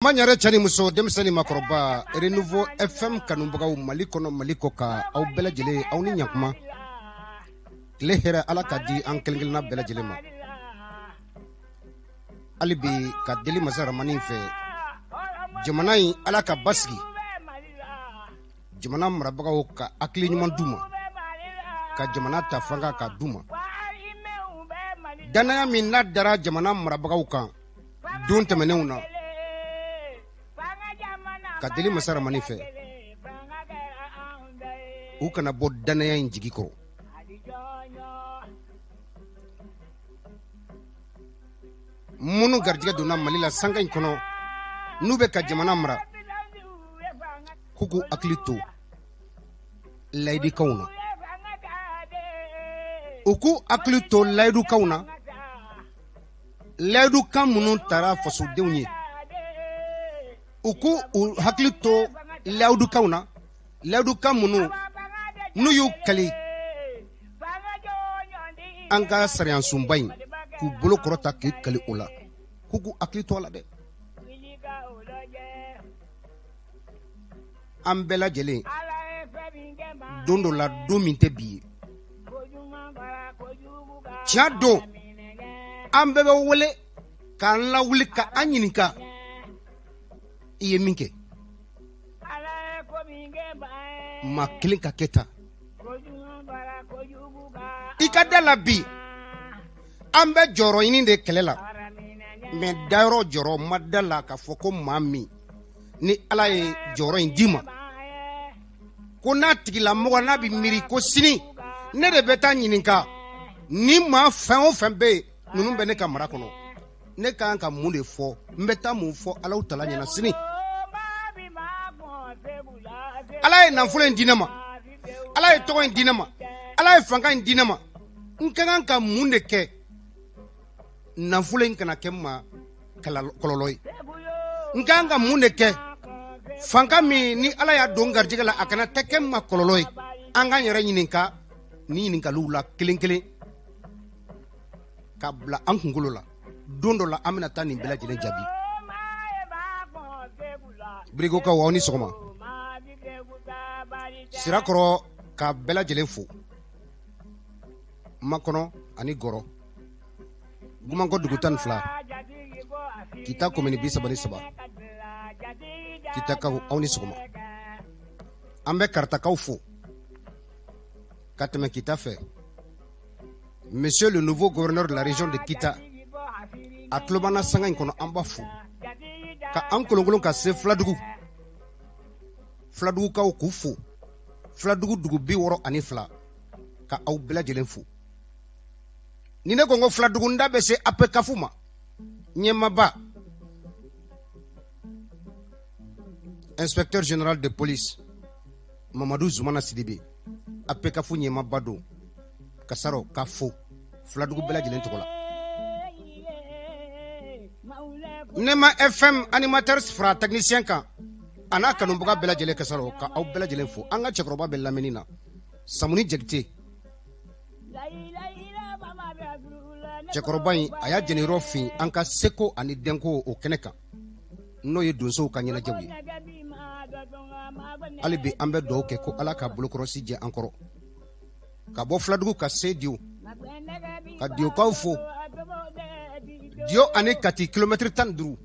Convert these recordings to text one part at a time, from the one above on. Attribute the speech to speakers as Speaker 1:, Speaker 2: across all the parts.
Speaker 1: Ma ɲare cɛ ni muso, denmisɛn ni makɔrɔba, Renouveau FM kanubagaw Mali kɔnɔ, Mali kɔkan, aw bɛɛ lajɛlen, aw ni ɲakuma. Tile hɛrɛ, Ala ka di an kelen kelenna bɛɛ lajɛlen ma. Hali bi ka deli masa ramani fɛ, jamana in, Ala ka basigi, jamana marabagaw ka hakili ɲuman d'u ma, ka jamana ta fanga ka d'u ma. Dannaya min n'a dara jamana marabagaw kan don tɛmɛnenw na, ka deli masa ramani fɛ u kana bɔ dannaya in jigi kɔrɔ. Minnu garijɛgɛ donna Mali la sanga in kɔnɔ, n'u bɛ ka jamana mara, k'u k'u hakili to layidukanw na, u k'u hakili to layidukanw na, layidukan minnu tara fasodenw ye, u k'u hakili to layidukanw na, layidukan minnu n'u y'u kali an ka sariyasunba in, k'u bolo kɔrɔta k'i kali o la, k'u k'u hakili to a la dɛ. An bɛɛ lajɛlen, don dɔ la, don min tɛ bi ye, tiɲɛ don, an bɛɛ bɛ wele k'an lawuli ka an ɲininka i ye min kɛ. Maa kelen ka kɛ ta i ka da la bi, an bɛ jɔyɔrɔ ɲini de kɛlɛ la, mais dayɔrɔ jɔyɔrɔ ma da la k'a fɔ ko maa min ni Ala ye jɔyɔrɔ in d'i ma, ko n'a tigilamɔgɔ n'a bɛ miiri ko sini ne de bɛ taa ɲininka ni maa fɛn o fɛn bɛ yen, ninnu bɛ ne ka mara kɔnɔ, ne ka kan ka mun de fɔ, n bɛ taa mun fɔ Alahu taala ɲɛna sini? Ala ye nafolo in di ne ma, Ala ye tɔgɔ in di ne ma, Ala ye fanga in di ne ma, n ka kan ka mun de kɛ nafolo in kana kɛ n ma kɔlɔlɔ ye? N ka kan ka mun de kɛ fanga min ni Ala y'a don garijɛgɛ la, a kana tɛ kɛ n ma kɔlɔlɔ ye? An k'an yɛrɛ ɲininka ni ɲininkaliw la kelen kelen ka bila an kunkolo la. Don dɔ la, an bɛna taa nin bɛɛ lajɛlen jaabi. Birigokaw, aw ni sɔgɔma. Sirakɔrɔ, ka bɛɛ lajɛlen fo, Makɔnɔ ani Gɔrɔ, Gumankɔ dugu 12, Kita komini 33, Kitakaw, aw ni sɔgɔma. An bɛ Karatakaw fo ka tɛmɛ Kita fɛ. Monsieur le nouveau gouverneur de la région de Kita, a tulo b'an na sanga in kɔnɔ, an b'a fo ka an kolonkolon ka se Filadugu. Filadugukaw, k'u fo, Filadugu dugu 62, ka aw bɛɛ lajɛlen fo. Ni ne ko n ko Filadugu, n da bɛ se APCAF ma, ɲɛmaba inspecteur général de police Mamadu Zumana Sidibe, APCAF ɲɛmaba don, kasarɔ ka fo Filadugu bɛɛ lajɛlen tɔgɔ la. Nema FM animateur fara technicien kan, a n'a kanubaga bɛɛ lajɛlen, kasarɔ ka aw bɛɛ lajɛlen fo. An ka cɛkɔrɔba bɛ lamɛnni na, Samuni Jakite, cɛkɔrɔba in, a y'a jɛniyɔrɔ fin an ka seko ani dɔnko o kɛnɛ kan, n'o ye donsow ka ɲɛnajɛw ye. Hali bi an bɛ dugawu kɛ ko Ala ka bolokɔrɔsi jɛ an kɔrɔ. Ka bɔ Filadugu ka se Diyo, ka Diyokaw fo, Diyo ani Kati kilomɛtiri 15,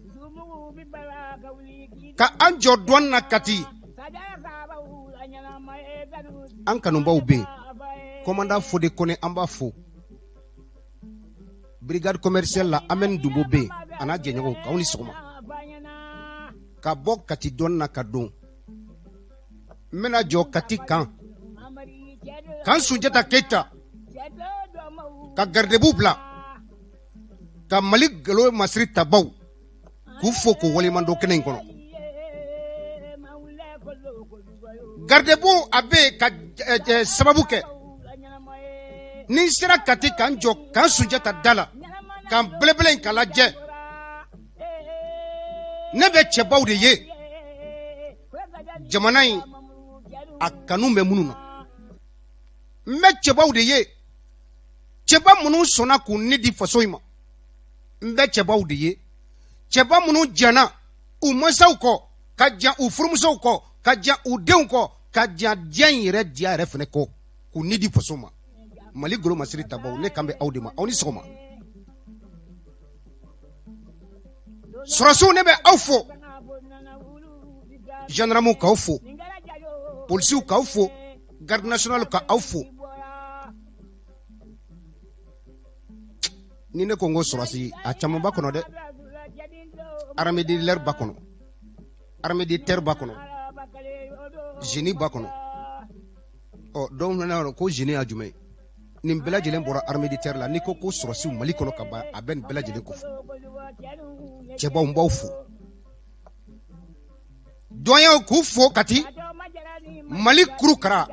Speaker 1: ka an jɔ douane na Kati. An kanubaw bɛ yen, commandant Fode Kone, an b'a fo. Brigade commerciale la, Amɛni Dunbo bɛ yen, a n'a jɛɲɔgɔnw, k'aw ni sɔgɔma. Ka bɔ Kati douane na ka don, n bɛna jɔ Kati kan kan Sunjata Keyita ka garidebu bila, ka Mali galo masiri tabaw k'u fo k'u waleɲuman dɔn kɛnɛ in kɔnɔ. Garidebu a bɛ yen ka sababu kɛ ni n sera Kati ka n jɔ kan Sunjata da la, kan belebele in ka lajɛ, ne bɛ cɛbaw de ye jamana in a kanu bɛ minnu na. N bɛ cɛbaw de ye, cɛba minnu sɔnna k'u ni di faso in ma. N bɛ cɛbaw de ye, cɛba minnu jɛnna. u mansaw kɔ, ka jan u furumusow kɔ, ka jan u denw kɔ, ka jan diɲɛ in yɛrɛ diya yɛrɛ fɛnɛ kɔ, k'u ni di faso ma. Mali golomasiri tabaw, ne kan bɛ aw de ma, aw ni sɔgɔma. Sɔrɔsiw, ne bɛ aw fo, gendarmew k'aw fo, polisiw k'aw fo, garde nationale ka aw fo. Ni ne ko n ko sɔrɔsi, a caman b'a kɔnɔ dɛ. Armée de l'air b'a kɔnɔ, armée de terre b'a kɔnɔ, génie b'a kɔnɔ. Ɔ, dɔw nana ko génie y'a jumɛn ye? Nin bɛɛ lajɛlen bɔra armée de terre la. N'i ko ko sɔrɔsiw Mali kɔnɔ ka ban, a bɛ nin bɛɛ lajɛlen kofɔ. Cɛbaw, n b'aw fo, dɔnyaw k'u fo. Kati Mali kurukara,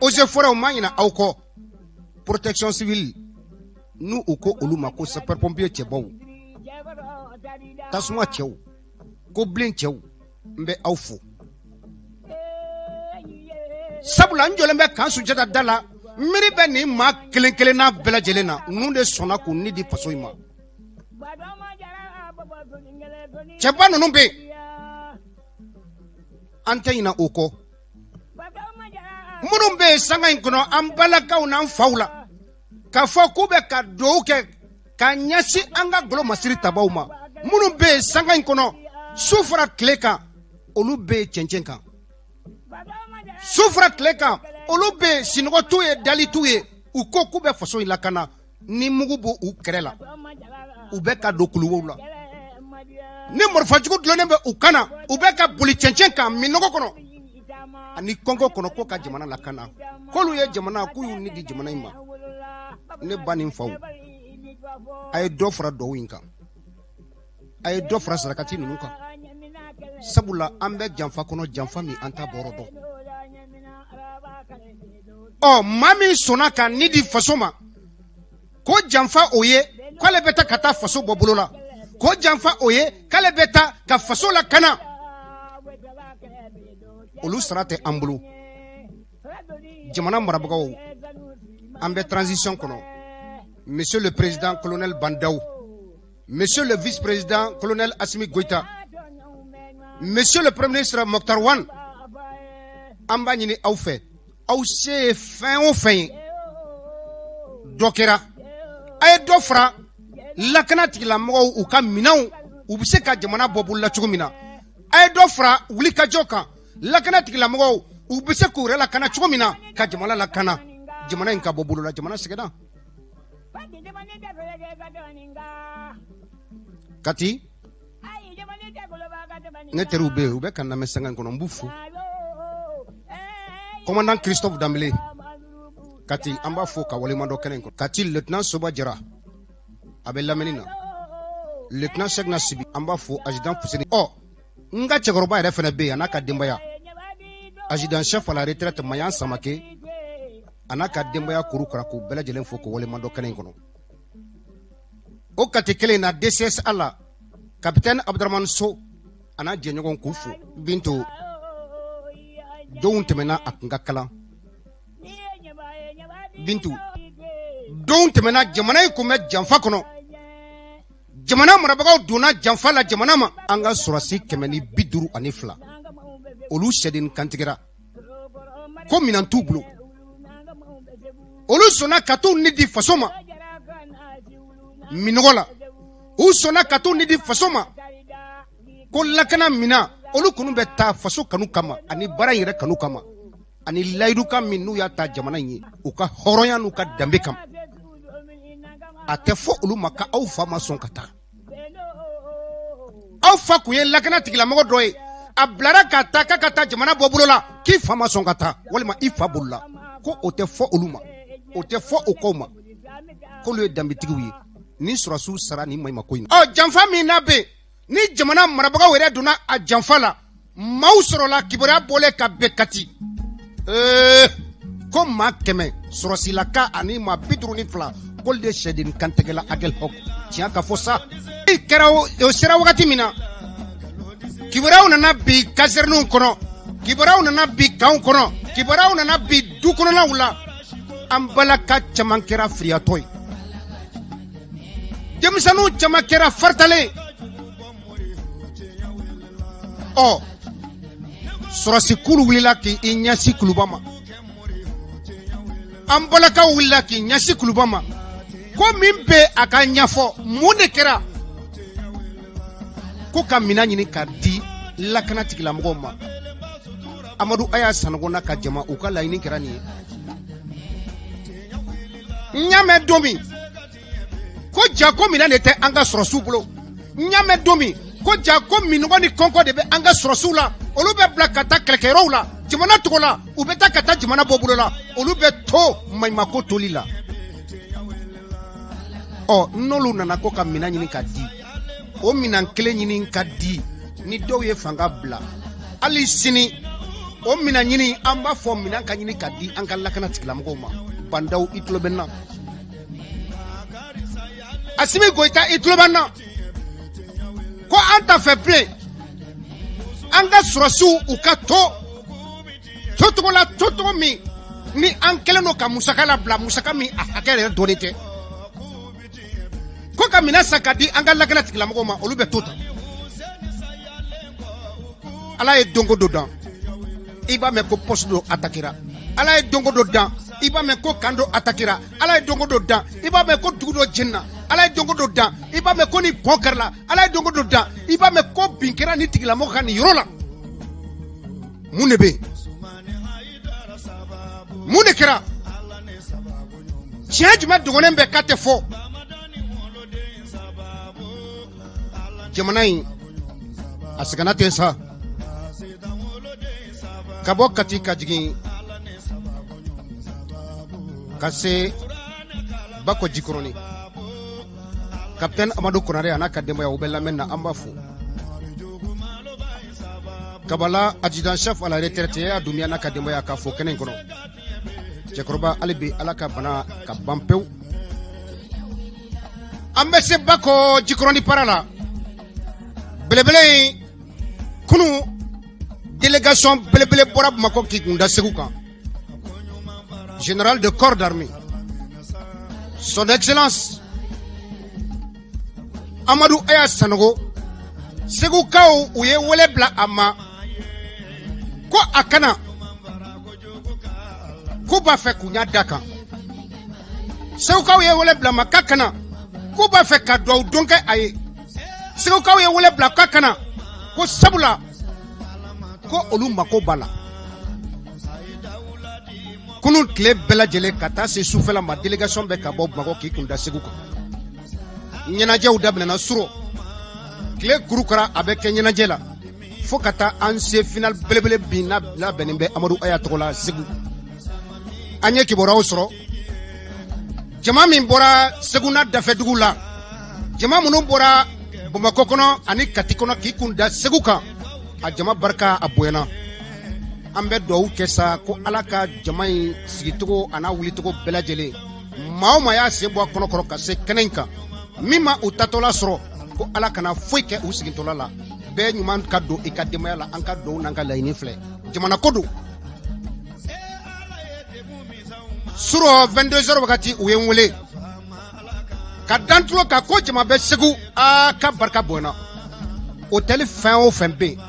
Speaker 1: eaux et forêts ma ɲina aw kɔ. Protection civile, n'u u ko olu ma ko sapeur pompier cɛbaw, tasuma cɛw, ko bilen cɛw, n bɛ aw fo, sabula n jɔlen bɛ kan Sunjata da la. Miiri bɛ nin maa kelen kelenna bɛɛ lajɛlen na, ninnu de sɔnna k'u ni di faso in ma. Cɛba ninnu bɛ yen, an tɛ ɲina o kɔ. Minnu bɛ yen sanga in kɔnɔ, an balakaw n'an faw la, k'a fɔ k'u bɛ ka dugawu kɛ ka ɲɛsin an ka golomasiri tabaw ma, minnu bɛ yen sanga in kɔnɔ, su fara tile kan, olu bɛ yen cɛncɛn kan, su fara tile kan, olu bɛ yen, sinɔgɔ t'u ye, dali t'u ye. U ko k'u bɛ faso in lakana, ni mugu b'u u kɛrɛ la, u bɛ ka don kuluwow la, ni marifajugu dulonnen bɛ u kan na, u bɛ ka boli cɛncɛn kan, minɔgɔ kɔnɔ ani kɔngɔ kɔnɔ, ko ka jamana lakana, k'olu ye jamana, k'u y'u ni di jamana in ma. Ne ba ni n faw, a ye dɔ fara duwawu in kan, a ye dɔ fara sarakati ninnu kan, sabula an bɛ janfa kɔnɔ, janfa min an t'a bɔrɔ dɔn. Ɔ, maa min sɔnna ka ni di faso ma, ko janfa o ye k'ale bɛ taa ka taa faso bɔ bolo la, ko janfa o ye k'ale bɛ taa ka faso lakana, olu sara tɛ an bolo. Jamana marabagaw, an bɛ transition kɔnɔ. Monsieur le président colonel Bah N'Daw, monsieur le vice-président colonel Assimi Goïta, monsieur le premier ministre Moctar Ouane, an b'a ɲini aw fɛ, aw se ye fɛn o fɛn ye, dɔ kɛra, a ye dɔ fara lakana tigilamɔgɔw u ka minɛnw, u bɛ se ka jamana bɔ bolo la cogo min na. A ye dɔ fara wulikajɔ kan, lakana tigilamɔgɔw u bɛ se k'u yɛrɛ lakana cogo min na, ka jamana lakana, jamana in ka bɔ bolo la, jamana sɛgɛnna. Kati, ne teriw bɛ yen, u bɛ ka lamɛn sanga in kɔnɔ, n b'u fo. Commandant Christophe Danbele, Kati, an b'a fo ka waleɲuman dɔn kɛnɛ in kɔnɔ. Kati, lieutenant Soba Jara, a bɛ lamɛnni na. Lieutenant Cheickna Sibi, an b'a fo. Adjudant Fuseni, ɔ, n ka cɛkɔrɔba yɛrɛ fana bɛ yen, a n'a ka denbaya, adjudant chef à la retraite Mayan Samake, a n'a ka denbaya kurukara, k'u bɛɛ lajɛlen fo k'u waleɲuman dɔn kɛnɛ in kɔnɔ. O Kati kelen in na, DCSA la, capitaine Abdramane So a n'a jɛɲɔgɔn, k'u fo. Bintu, donw tɛmɛna, a kun ka kalan. Bintu, donw tɛmɛna, jamana in kun bɛ janfa kɔnɔ, jamana marabagaw donna janfa la jamana ma. An ka sɔrɔsi 152, olu sɛden kantigɛra ko minɛn t'u bolo, olu sɔnna ka t'u ni di faso ma minɔgɔ la, u sɔnna ka t'u ni di faso ma ko lakana minɛn. Olu kɔni bɛ taa faso kanu kama ani baara in yɛrɛ kanu kama ani layidukan min n'u y'a ta jamana in ye, u ka hɔrɔnya n'u ka danbe kama. A tɛ fɔ olu ma ka aw fa ma sɔn ka taa. Aw fa kun ye lakana tigilamɔgɔ dɔ ye, a bilara ka taa k'a ka taa jamana bɔ bolo la, k'i fa ma sɔn ka taa, walima i fa bolila, ko o tɛ fɔ olu ma, o tɛ fɔ o kow ma k'olu ye danbetigiw ye. Ni sɔrɔsiw sara nin maɲumako in na, ɔ, janfa min n'a bɛ yen ni jamana marabagaw yɛrɛ donna a janfa la, maaw sɔrɔla kibaruya bɔlen ka bɛn Kati, ee, ko maa 100 sɔrɔsilaka ani maa 52, k'olu de sɛden kantigɛla Aguelhok. Tiɲɛ ka fɔ sa, kɛra o sera wagati min na, kibaruyaw nana bi kasɛrɛninw kɔnɔ, kibaruyaw nana bi kanw kɔnɔ, kibaruyaw nana bi du kɔnɔnaw la. An balaka caman kɛra firiyatɔ ye, denmisɛnninw caman kɛra faritalen. Ɔ, sɔrɔsikulu wulila k'i ɲɛsin Kuluba ma, an balakaw wulila k'i ɲɛsin Kuluba ma, ko min bɛ a ka ɲɛfɔ, mun de kɛra ko ka minɛn ɲini ka di lakana tigilamɔgɔw ma. Amadu Aya Sanogo n'a ka jama, u ka laɲini kɛra nin ye. N y'a mɛn don min ko ja ko minɛn de tɛ an ka sɔrɔsiw bolo, n y'a mɛn don min ko ja ko minnɔgɔ ni kɔngɔ de bɛ an ka sɔrɔsiw la, olu bɛ bila ka taa kɛlɛkɛyɔrɔw la jamana tɔgɔ la, u bɛ taa ka taa jamana bɔ bolo la, olu bɛ to maɲumako toli la. Ɔ, n'olu nana ko ka minɛn ɲini ka di, o minɛn kelen ɲini ka di ni dɔw ye fanga bila hali sini, o minɛn ɲini, an b'a fɔ minɛn ka ɲini ka di an ka lakana tigilamɔgɔw ma. Bah N'Daw, i tulo bɛ n na. Asimi Goyita, i tulo bɛ n na, ko an t'a fɛ bilen an ka sɔrɔsiw u ka to tocogo la, tocogo min ni an kɛlen don ka musaka labila, musaka min a hakɛ yɛrɛ dɔɔnin tɛ, ko ka minɛn san ka di an ka lakana tigilamɔgɔw ma, olu bɛ to tan. Ala ye donko dɔ dan, i b'a mɛn ko poste dɔ atakira. Ala ye donko dɔ dan, i b'a mɛn ko camp dɔ atakira. Ala ye donko dɔ dan, i b'a mɛn ko dugu dɔ jenina. Ala ye donko dɔ dan, i b'a mɛn ko ni pont karila. Ala ye donko dɔ dan, i b'a mɛn ko bin kɛra ni tigilamɔgɔ kan nin yɔrɔ la. Mun de bɛ yen? Mun de kɛra? Tiɲɛ jumɛn dogolen bɛ k'a tɛ fɔ? Jamana in a sɛgɛnna ten sa, ka bɔ Kati ka jigin ka se Bakɔ Jikɔrɔni, Kapitɛni Amadu Konare a n'a ka denbaya, u bɛ lamɛn na, an b'a fo. Kabala adjudant chef à la retraite y'a Dunbiya n'a ka denbaya k'a fo kɛnɛ in kɔnɔ. Cɛkɔrɔba, hali bi Ala ka bana ka ban pewu. An bɛ se Bakɔ Jikɔrɔni para la belebele in. Kunu délégation belebele bɔra Bamakɔ k'i kun da Segu kan. Général de corps d'armée, Son Excellence Amadu Aya Sanogo, Segukaw u ye wele bila a ma ko a kana, k'u b'a fɛ k'u ɲɛ da kan. Segukaw ye wele bila ma k'a kana, k'u b'a fɛ ka duwawu don kɛ a ye. Segukaw ye wele bila k'a kana, ko sabula ko olu mako b'a la. Kunun tile bɛɛ lajɛlen ka taa se sufɛla ma, délégation bɛ ka bɔ Bamakɔ k'i kun da Segu kan. Ɲɛnajɛw daminɛna surɔ, tile kurukara, a bɛ kɛ ɲɛnajɛ la fo ka taa an se final belebele bin n'a labɛnnen bɛ Amadu Aya tɔgɔ la Segu. An ye kibaruyaw sɔrɔ, jama min bɔra Segu n'a dafɛdugu la, jama minnu bɔra Bamakɔ kɔnɔ ani Kati kɔnɔ k'i kun da Segu kan, a jama barika a bonyana. An bɛ dugawu kɛ sa ko Ala ka jama in sigicogo a n'a wulicogo bɛɛ lajɛlen, maa o maa y'a sen bɔ a kɔnɔkɔrɔ ka se kɛnɛ in kan, min ma u tatɔla sɔrɔ, ko Ala kana foyi kɛ u sigintɔla la. Bɛɛ ɲuman ka don i ka denbaya la. An ka dugawu n'an ka laɲini filɛ, jamana ko don. Surɔ 22 heures wagati, u ye n wele ka dan tulo kan ko jama bɛ Segu, aa ka barika bonyana. Hôtel fɛn o fɛn bɛ yen,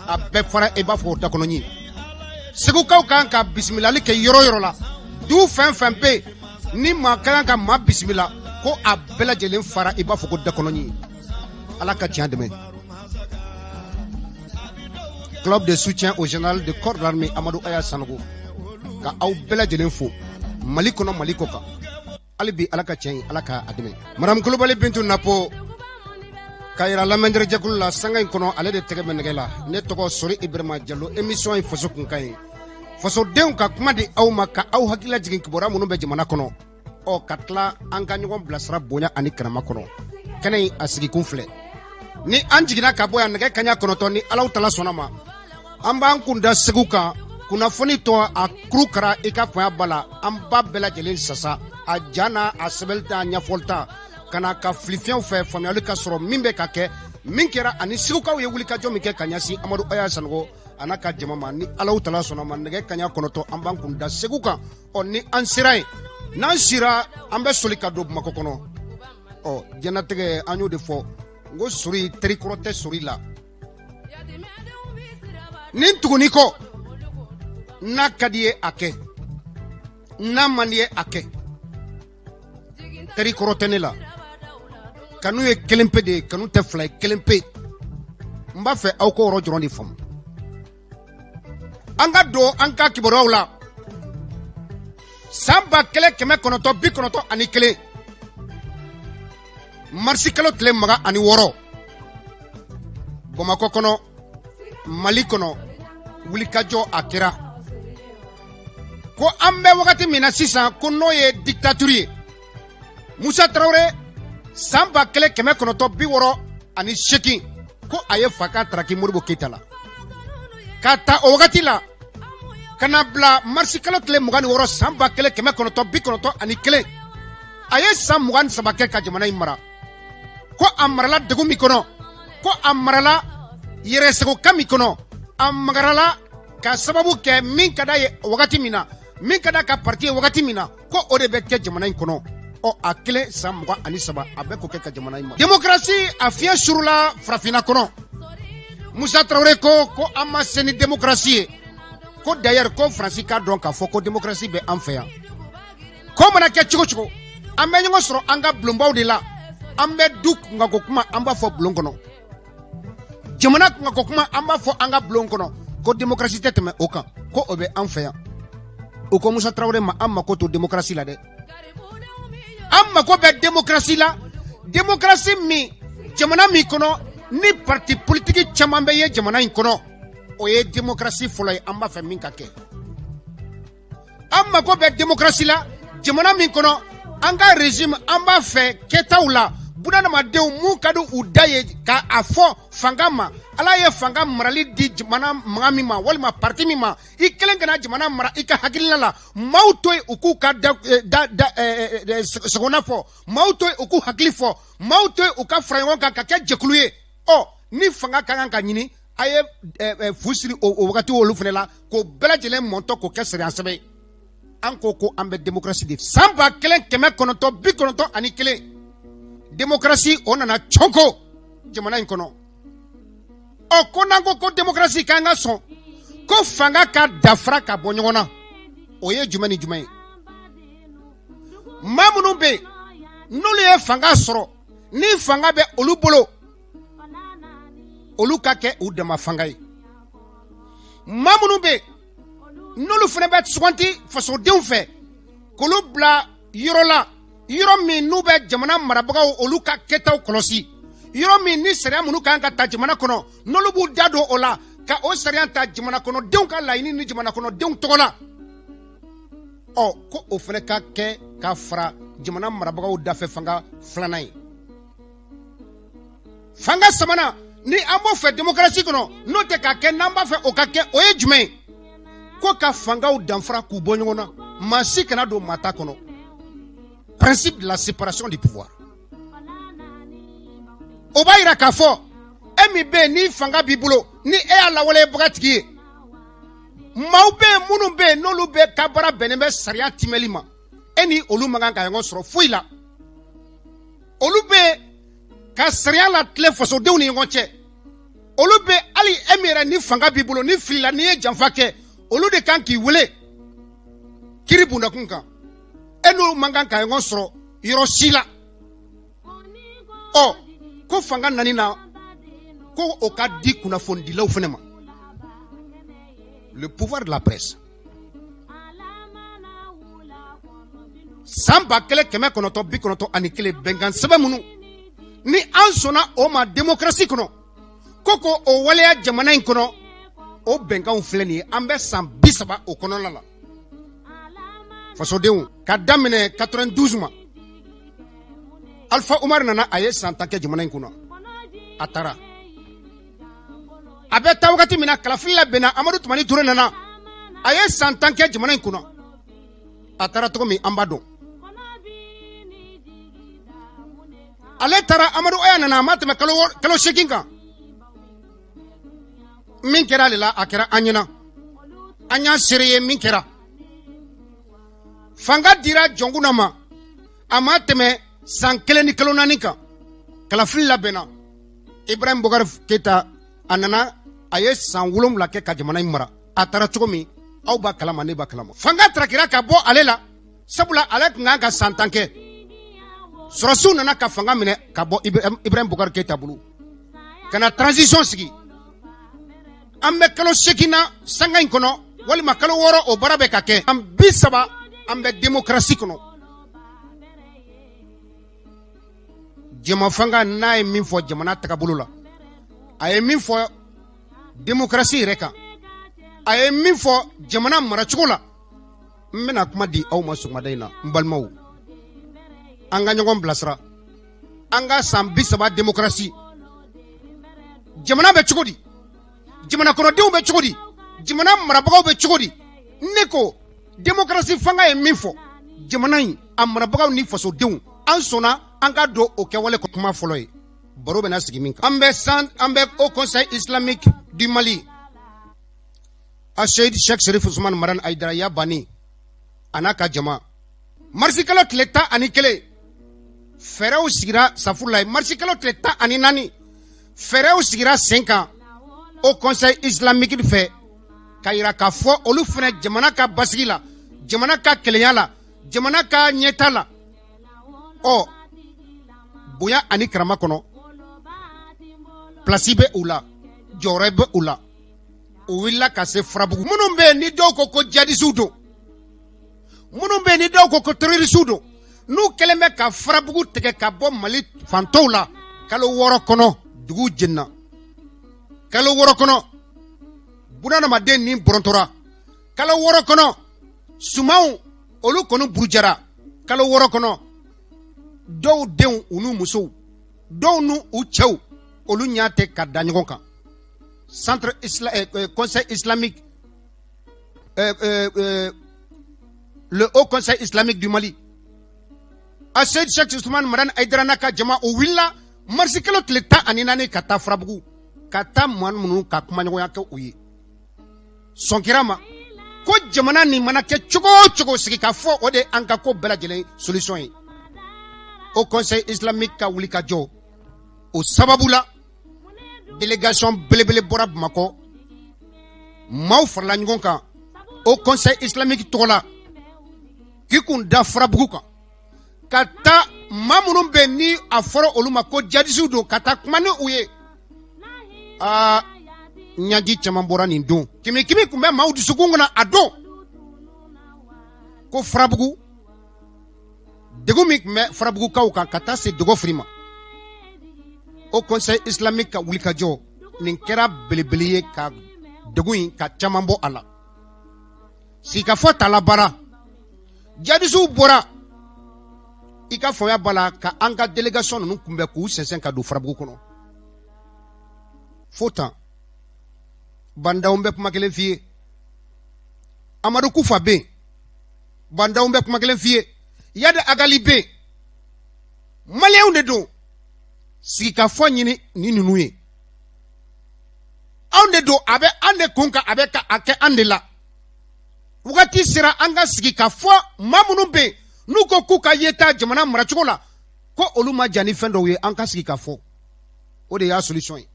Speaker 1: a bɛɛ fara i b'a fɔ o dakɔnɔɲin. Segukaw kan ka bisimilali kɛ yɔrɔ yɔrɔ la, du fɛn fɛn bɛ yen ni maa ka kan ka maa bisimila, ko a bɛɛ lajɛlen fara i b'a fɔ ko dakɔnɔɲin. Ala ka tiɲɛ dɛmɛ. Club de soutien au général de corps d'armée Amadou Aya Sanogo ka aw bɛɛ lajɛlen fo Mali kɔnɔ, Mali kɔ kan. Hali bi Ala ka tiɲɛ ye, Ala ka a dɛmɛ. Madame Kulubali Bintu Napo ka yira lamɛnjɛkulu la sanga in kɔnɔ, ale de tɛgɛ bɛ nɛgɛ la. Ne tɔgɔ Sori Ibrahima Jalo. Émission ye Faso Kunkan ye, fasodenw ka kuma di aw ma, ka aw hakili lajigin kibaruya minnu bɛ jamana kɔnɔ, ɔ ka tila an ka ɲɔgɔn bilasira bonya ani karama kɔnɔ. Kɛnɛ in a sigikun filɛ. Ni an jiginna ka bɔ yan nɛgɛ kaɲa 9, ni Alaw tala sɔnna ma, an b'an kun da Segu kan. Kunnafoni tɔ a kuru kara i ka faya ba la, an ba bɛɛ lajɛlen sasa a ja n'a a sɛbɛnni ta ɲɛfɔli ta ka na ka filifiyɛnw fɛ, faamuyali ka sɔrɔ min bɛ ka kɛ, min kɛra, ani Segukaw ye wulikajɔ min kɛ ka ɲɛsin Amadu Aya Sanogo a n'a ka jama ma. Ni Alaw tala sɔnna ma, nɛgɛ kaɲa 9, an b'an kun da Segu kan. Ɔ, ni an sera yen, n'an sira, an bɛ soli ka don Bamakɔ kɔnɔ. Ɔ, diɲɛnatigɛ, an y'o de fɔ n ko sori terikɔrɔ tɛ sori la. Ni n tuguni kɔ, n'a ka di ye a kɛ, n'a man di ye a kɛ, teri kɔrɔ tɛ ne la. Kanu ye kelen pe de ye, kanu tɛ fila ye, kelen pe. N b'a fɛ aw k'o yɔrɔ dɔrɔn de faamu. An ka don an ka kibaruyaw la. San 1991, marisi kalo tile 26, Bamakɔ kɔnɔ, Mali kɔnɔ, wulikajɔ a kɛra ko an bɛ wagati min na sisan, ko n'o ye dictature ye. Musa Tarawele, san 1968, ko a ye fanga taraki Modibo Keyita la. Ka ta o wagati la ka na bila marisi kalo tile 26, san 1991, a ye san 23 kɛ ka jamana in mara. Ko a marala degun min kɔnɔ, ko a marala yɛrɛsagokan min kɔnɔ, a marala ka sababu kɛ min ka d'a ye wagati min na, min ka d'a ka parti ye wagati min na, ko o de bɛ kɛ jamana in kɔnɔ. Ɔ, a kelen san 23, a bɛ k'o kɛ ka jamana in mara. Démocratie a fiɲɛ surula farafinna kɔnɔ. Musa Tarawele ko an ma se ni démocratie ye. Ko d'ailleurs, ko Faransi k'a dɔn k'a fɔ ko démocratie bɛ an fɛ yan. Ko mana kɛ cogo cogo, an bɛ ɲɔgɔn sɔrɔ an ka bulonbaw de la. An bɛ du kunkanko kuma, an b'a fɔ bulon kɔnɔ. Jamana kunkanko kuma, an b'a fɔ an ka bulon kɔnɔ. Ko démocratie tɛ tɛmɛ o kan, ko o bɛ an fɛ yan. O ko Musa Tarawele ma, an mako to démocratie la dɛ, an mako bɛ démocratie la, démocratie min jamana min kɔnɔ ni parti politique caman bɛ ye jamana in kɔnɔ, o ye démocratie fɔlɔ ye an b'a fɛ min ka kɛ. An mako bɛ démocratie la jamana min kɔnɔ, an ka régime, an b'a fɛ kɛtaw la, bunadamadenw mun ka di u da ye ka a fɔ fanga ma. Ala ye fanga marali di jamana maga min ma walima parti min ma, i kelen kana jamana mara i ka hakilina la. Maaw to yen u k'u ka da da da sagona fɔ, maaw to yen u k'u hakili fɔ, maaw to yen u ka fara ɲɔgɔn kan ka kɛ jɛkulu ye. Ɔ, ni fanga ka kan ka ɲini, a ye fu siri o wagati olu fana la, k'o bɛɛ lajɛlen mɔntɔ k'o kɛ sariya sɛbɛn ye. An ko ko an bɛ démocratie de. San 1991, démocratie o nana cɔnko jamana in kɔnɔ. Ɔ, ko n'an ko ko démocratie, k'an ka sɔn ko fanga ka dafara ka bɔ ɲɔgɔn na, o ye jumɛn ni jumɛn ye? Maa minnu bɛ yen n'olu ye fanga sɔrɔ, ni fanga bɛ olu bolo, olu ka kɛ u dama fanga ye. Maa minnu bɛ yen n'olu fana bɛ suganti fasodenw fɛ k'olu bila yɔrɔ la, yɔrɔ min n'u bɛ jamana marabagaw olu ka kɛtaw kɔlɔsi, yɔrɔ min ni sariya minnu kan ka ta jamana kɔnɔ, n'olu b'u da don o la ka o sariya ta jamana kɔnɔdenw ka laɲini ni jamana kɔnɔdenw tɔgɔ la, ɔ, ko o fana ka kɛ ka fara jamana marabagaw dafɛ fanga filanan ye. Fanga sabanan ni an b'o fɛ démocratie kɔnɔ, n'o tɛ ka kɛ, n'an b'a fɛ o ka kɛ, o ye jumɛn ye? Ko ka fangaw danfara k'u bɔ ɲɔgɔn na, maa si kana don maa ta kɔnɔ, principe de la séparation du pouvoir. O b'a yira k'a fɔ e min bɛ yen ni fanga b'i bolo, ni e y'a lawalebaga tigi ye, maaw bɛ yen minnu bɛ yen n'olu bɛ ka baara bɛnnen bɛ sariya timɛli ma, e ni olu man kan ka ɲɔgɔn sɔrɔ foyi la. Olu bɛ ka sariya latilen fasodenw ni ɲɔgɔn cɛ. Olu bɛ hali e min yɛrɛ ni fanga b'i bolo, ni filila, n'i ye janfa kɛ, olu de kan k'i wele kiri bundakun kan. E n'olu man kan ka ɲɔgɔn sɔrɔ yɔrɔ si la. Ɔ, ko fanga nani na, ko o ka di kunnafonidilaw fana ma, le pouvoir de la presse. San 1991, bɛnkan sɛbɛn minnu ni an sɔnna o ma démocratie kɔnɔ, ko o waleya jamana in kɔnɔ, o bɛnkanw filɛ nin ye. An bɛ san 30 o kɔnɔna la. Fasodenw, ka daminɛ 92 ma, Alpha Umar nana, a ye san 10 kɛ jamana in kunna, a taara. A bɛ taa wagati min na, kalafili labɛnna, Amadu Tumani Ture nana, a ye san 10 kɛ jamana in kunna, a taara cogo min an b'a dɔn. Ale taara, Amadu Aya nana, a ma tɛmɛ kalo 8 kan. Min kɛra ale la, a kɛra an ɲɛna, an y'a seere ye min kɛra. Fanga dira Jɔnkunda ma, a ma tɛmɛ san 1 ni kalo 4 kan, kalafili labɛnna, Ibrahim Boubacar Keita a nana. A ye san 7 kɛ ka jamana in mara. A taara cogo min, aw b'a kalama, ne b'a kalama. Fanga tarakira ka bɔ ale la, sabula ale tun kan ka san 10 kɛ. Sɔrɔsiw nana ka fanga minɛ ka bɔ Ibrahim Boubacar Keita bolo ka na transition sigi. An bɛ kalo 8 na sanga in kɔnɔ, walima kalo 6, o baara bɛ ka kɛ. An 30, an bɛ démocratie kɔnɔ. Jama fanga n'a ye min fɔ jamana tagabolo la, a ye min fɔ démocratie yɛrɛ kan, a ye min fɔ jamana maracogo la, n bɛna kuma di aw ma sɔgɔmada in na. N balimaw, an ka ɲɔgɔn bilasira. An ka san 30 démocratie, jamana bɛ cogo di? Jamana kɔnɔdenw bɛ cogo di? Jamana marabagaw bɛ cogo di? Ne ko démocratie fanga ye min fɔ jamana in a marabagaw ni fasodenw, an sɔnna an ka don o kɛwale. Kuma fɔlɔ ye, baro bɛna sigi min kan, an bɛ san an bɛ Haut Conseil islamique du Mali, a Seyid Sheikh Sherif Usman Maran Aidara ya Bani, a n'a ka jama, marisi kalo tile 11, fɛɛrɛw sigira safurula ye. Marisi kalo tile 14, fɛɛrɛw sigira sen kan Haut Conseil islamique fɛ, ka yira k'a fɔ olu fana jamana ka basigi la, jamana ka kelenya la, jamana ka ɲɛta la. Ɔ bonya ani karama kɔnɔ, pilasi bɛ u la, jɔyɔrɔ bɛ u la. U wulila ka se Farabugu. Minnu bɛ yen ni dɔw ko ko jihadisiw don, minnu bɛ yen ni dɔw ko ko terrorisiw don, n'u kɛlen bɛ ka Farabugu tigɛ ka bɔ Mali fantɔw la kalo 6 kɔnɔ, dugu jenina. Kalo 6 kɔnɔ, bunadamaden ni bɔrɔntɔra. Kalo 6 kɔnɔ, sumanw olu kɔni burujara. Kalo 6 kɔnɔ, dɔw denw, u n'u musow, dɔw n'u u cɛw, olu ɲɛ tɛ ka da ɲɔgɔn kan. Centre isla, conseil islamique, le Haut Conseil islamique du Mali, a Seyid Sheikh Usman Madan Aidara n'a ka jama, o wulila marisi kalo tile 14 ka taa Farabugu, ka taa maa minnu ka kumaɲɔgɔnya kɛ u ye. Sɔn kɛra ma ko jamana nin mana kɛ cogo o cogo, sigi ka fɔ, o de an ka ko bɛɛ lajɛlen solution ye. Haut Conseil islamique ka wuli ka jɔ, o sababu la, délégation belebele bɔra Bamakɔ, maaw farala ɲɔgɔn kan Haut Conseil islamique tɔgɔ la, k'i kun da Farabugu kan, ka taa maa minnu bɛ ni a fɔra olu ma ko jihadisiw don, ka taa kuma ni u ye. Aa, ɲaji caman bɔra nin don. Kimi kimi tun bɛ maaw dusukun kɔnɔ a don ko Farabugu, degun min tun bɛ Farabugukaw kan ka taa se Dɔgɔfiri ma, Haut Conseil islamique ka wulikajɔ nin kɛra belebele ye ka degun in ka caman bɔ a la. Sigikafɔ ta la baara, jihadisiw bɔra, i ka faamuya b'a la, ka an ka délégation ninnu kunbɛn k'u sɛnsɛn ka don Farabugu kɔnɔ. Fo tan, Bah N'Daw bɛ kuma kelen f'i ye, Amadu Kufa bɛ yen, Bah N'Daw bɛ kuma kelen f'i ye, Iyad Ag Ghali bɛ yen, maliyɛnw de don. Sigikafɔ ɲini ni ninnu ye, anw de don, a bɛ an de kun kan, a bɛ ka a kɛ an de la. Wagati sera an ka sigi ka fɔ. Maa minnu bɛ yen n'u ko k'u ka yeta jamana maracogo la, ko olu ma diya ni fɛn dɔw ye, an ka sigi ka fɔ, o de y'a solution ye.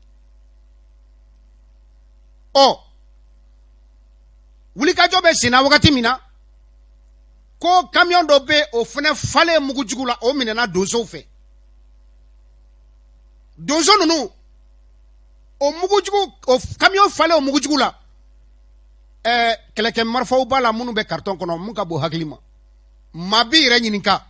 Speaker 1: Ɔ wulikajɔ bɛ senna wagati min na, ko camion dɔ bɛ, o fana falen mugujugu la, o minɛna donsow fɛ. Donso ninnu, o mugujugu, o camion falen o mugujugu la, kɛlɛkɛ marifaw b'a la minnu bɛ carton kɔnɔ, mun ka bon hakili ma. Maa b'i yɛrɛ ɲininka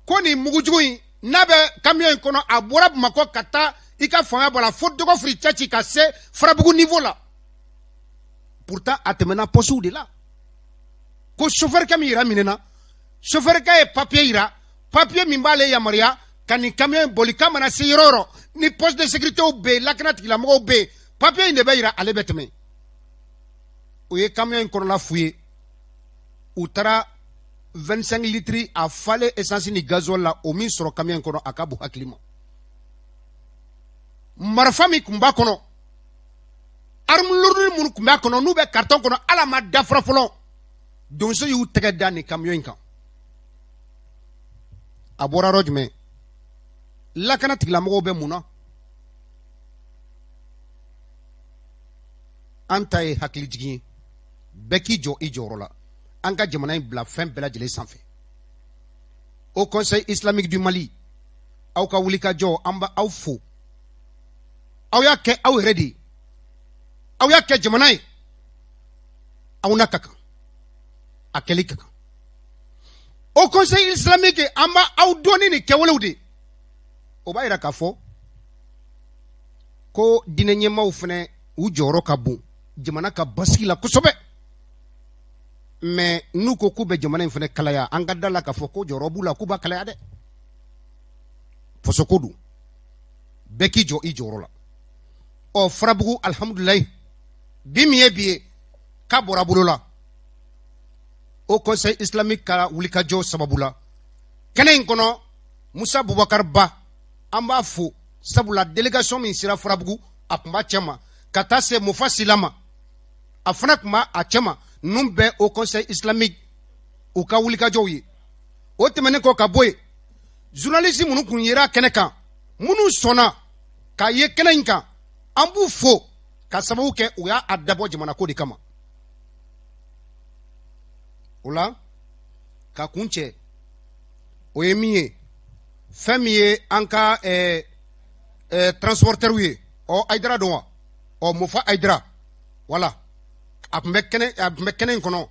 Speaker 1: ko nin mugujugu in n'a bɛ camion in kɔnɔ, a bɔra Bamakɔ ka taa, i ka fanga bɔ la fo Dɔgɔfiri cɛci ka se Farabugu niveau la, pourtant a tɛmɛna postew de la. Ko chauffeur kɛ min yɛrɛ minɛna, chauffeur kɛ ye papier yira, papier min b'ale yamaruya ka nin camion in boli, k'a mana se yɔrɔ o yɔrɔ ni poste de sécurité bɛ yen, lakana tigilamɔgɔw bɛ yen, papier in de bɛ yira, ale bɛ tɛmɛ. O ye camion in kɔnɔla fu ye, u taara 25 litres a falen essence ni gasoil la, o min sɔrɔ camion in kɔnɔ, a ka bon hakili ma. Marifa min tun b'a kɔnɔ, arme lourde minnu tun b'a kɔnɔ, n'u bɛ carton kɔnɔ, ala ma dafara fɔlɔ, donso y'u tɛgɛ da nin camion in kan. A bɔra yɔrɔ jumɛn? Lakana tigilamɔgɔw bɛ mun na? An ta ye hakilijigin ye, bɛɛ k'i jɔ i jɔyɔrɔ la, an ka jamana in bila fɛn bɛɛ lajɛlen sanfɛ. Haut Conseil islamique du Mali, aw ka wulikajɔ, an bɛ aw fo. Aw y'a kɛ aw yɛrɛ de ye, aw y'a kɛ jamana ye, aw n'a ka kan, a kɛli ka kan. Haut Conseil islamique, an b'a aw dɔn ni nin kɛwalew de. O b'a yira k'a fɔ ko diinɛ ɲɛmaaw fana u jɔyɔrɔ ka bon jamana ka basigi la kosɛbɛ. Mais n'u ko k'u bɛ jamana in fana kalaya, an ka da la k'a fɔ ko jɔyɔrɔ b'u la, k'u b'a kalaya dɛ. Fasoko don, bɛɛ k'i jɔ i jɔyɔrɔ la. Ɔ, Farabugu, alihamudulilayi, bi min ye bi ye, k'a bɔra bolo la Haut Conseil islamique ka wulikajɔ sababu la. Kɛnɛ in kɔnɔ, Musa Bubakar Ba, an b'a fo, sabula délégation min sera Farabugu, a tun b'a cɛma, ka taa se Mofa Sila ma, a fana tun b'a a cɛma. Ninnu bɛɛ Haut Conseil islamique u ka wulikajɔw ye. O tɛmɛnen kɔ ka bɔ yen, journaliste minnu kun yera kɛnɛ kan, minnu sɔnna k'a ye kɛnɛ in kan, an b'u fo ka sababu kɛ u y'a dabɔ jamana ko de kama. O la ka kun cɛ, o ye min ye, fɛn min ye an ka transporteurs ye. Ɔ, Ayidara don wa? Ɔ, Mofa Ayidara, wala a tun bɛ kɛnɛ in kɔnɔ.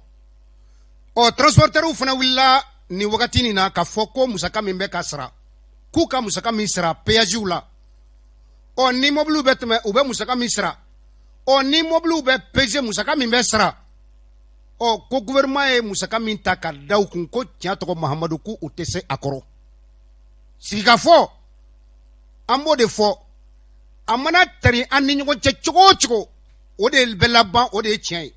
Speaker 1: Ɔ, transporteurs fana wulila nin wagati nin na k'a fɔ ko musaka min bɛ ka sara, k'u ka musaka min sara péagew la, ɔ, ni mobiliw bɛ tɛmɛ, u bɛ musaka min sara, ɔ, ni mobiliw bɛ peser, musaka min bɛ sara, ɔ, ko gouvernement ye musaka min ta ka da u kun, ko tiɲɛ tɔgɔ Mahamadu, k'u tɛ se a kɔrɔ. Sigikafɔ, an b'o de fɔ, a mana tari an ni ɲɔgɔn cɛ cogo o cogo, o de bɛ laban, o de ye tiɲɛ ye.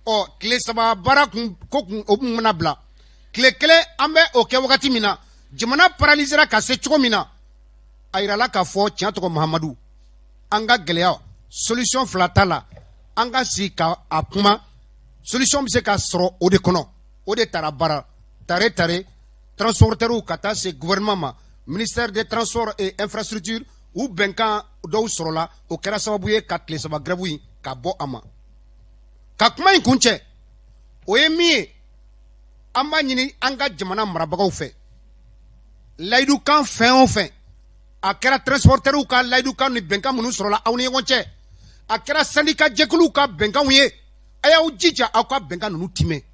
Speaker 1: Ɔ, tile 3 baara kun ko kun, o kun mana bila tile 1, an bɛ o kɛ wagati min na, jamana paralysera ka se cogo min na, a yirala k'a fɔ tiɲɛ tɔgɔ Mahamadu, an ka gɛlɛya, solution fila t'a la, an ka sigi ka a kuma, solution bɛ se ka sɔrɔ o de kɔnɔ. O de taara baara tare tare transporteurs ka taa se gouvernement ma, ministère des Transports et Infrastructures, u bɛnkan dɔw sɔrɔla. O kɛra sababu ye ka tile 3 grève in ka bɔ a ma. Ka kuma in kun cɛ, o ye min ye, an b'a ɲini an ka jamana marabagaw fɛ, layidukan fɛn o fɛn, a kɛra transporteurs ka layidukan ni bɛnkan minnu sɔrɔla aw ni ɲɔgɔn cɛ, a kɛra syndicat jɛkuluw ka bɛnkanw ye, a y'aw jija aw ka bɛnkan ninnu timɛ.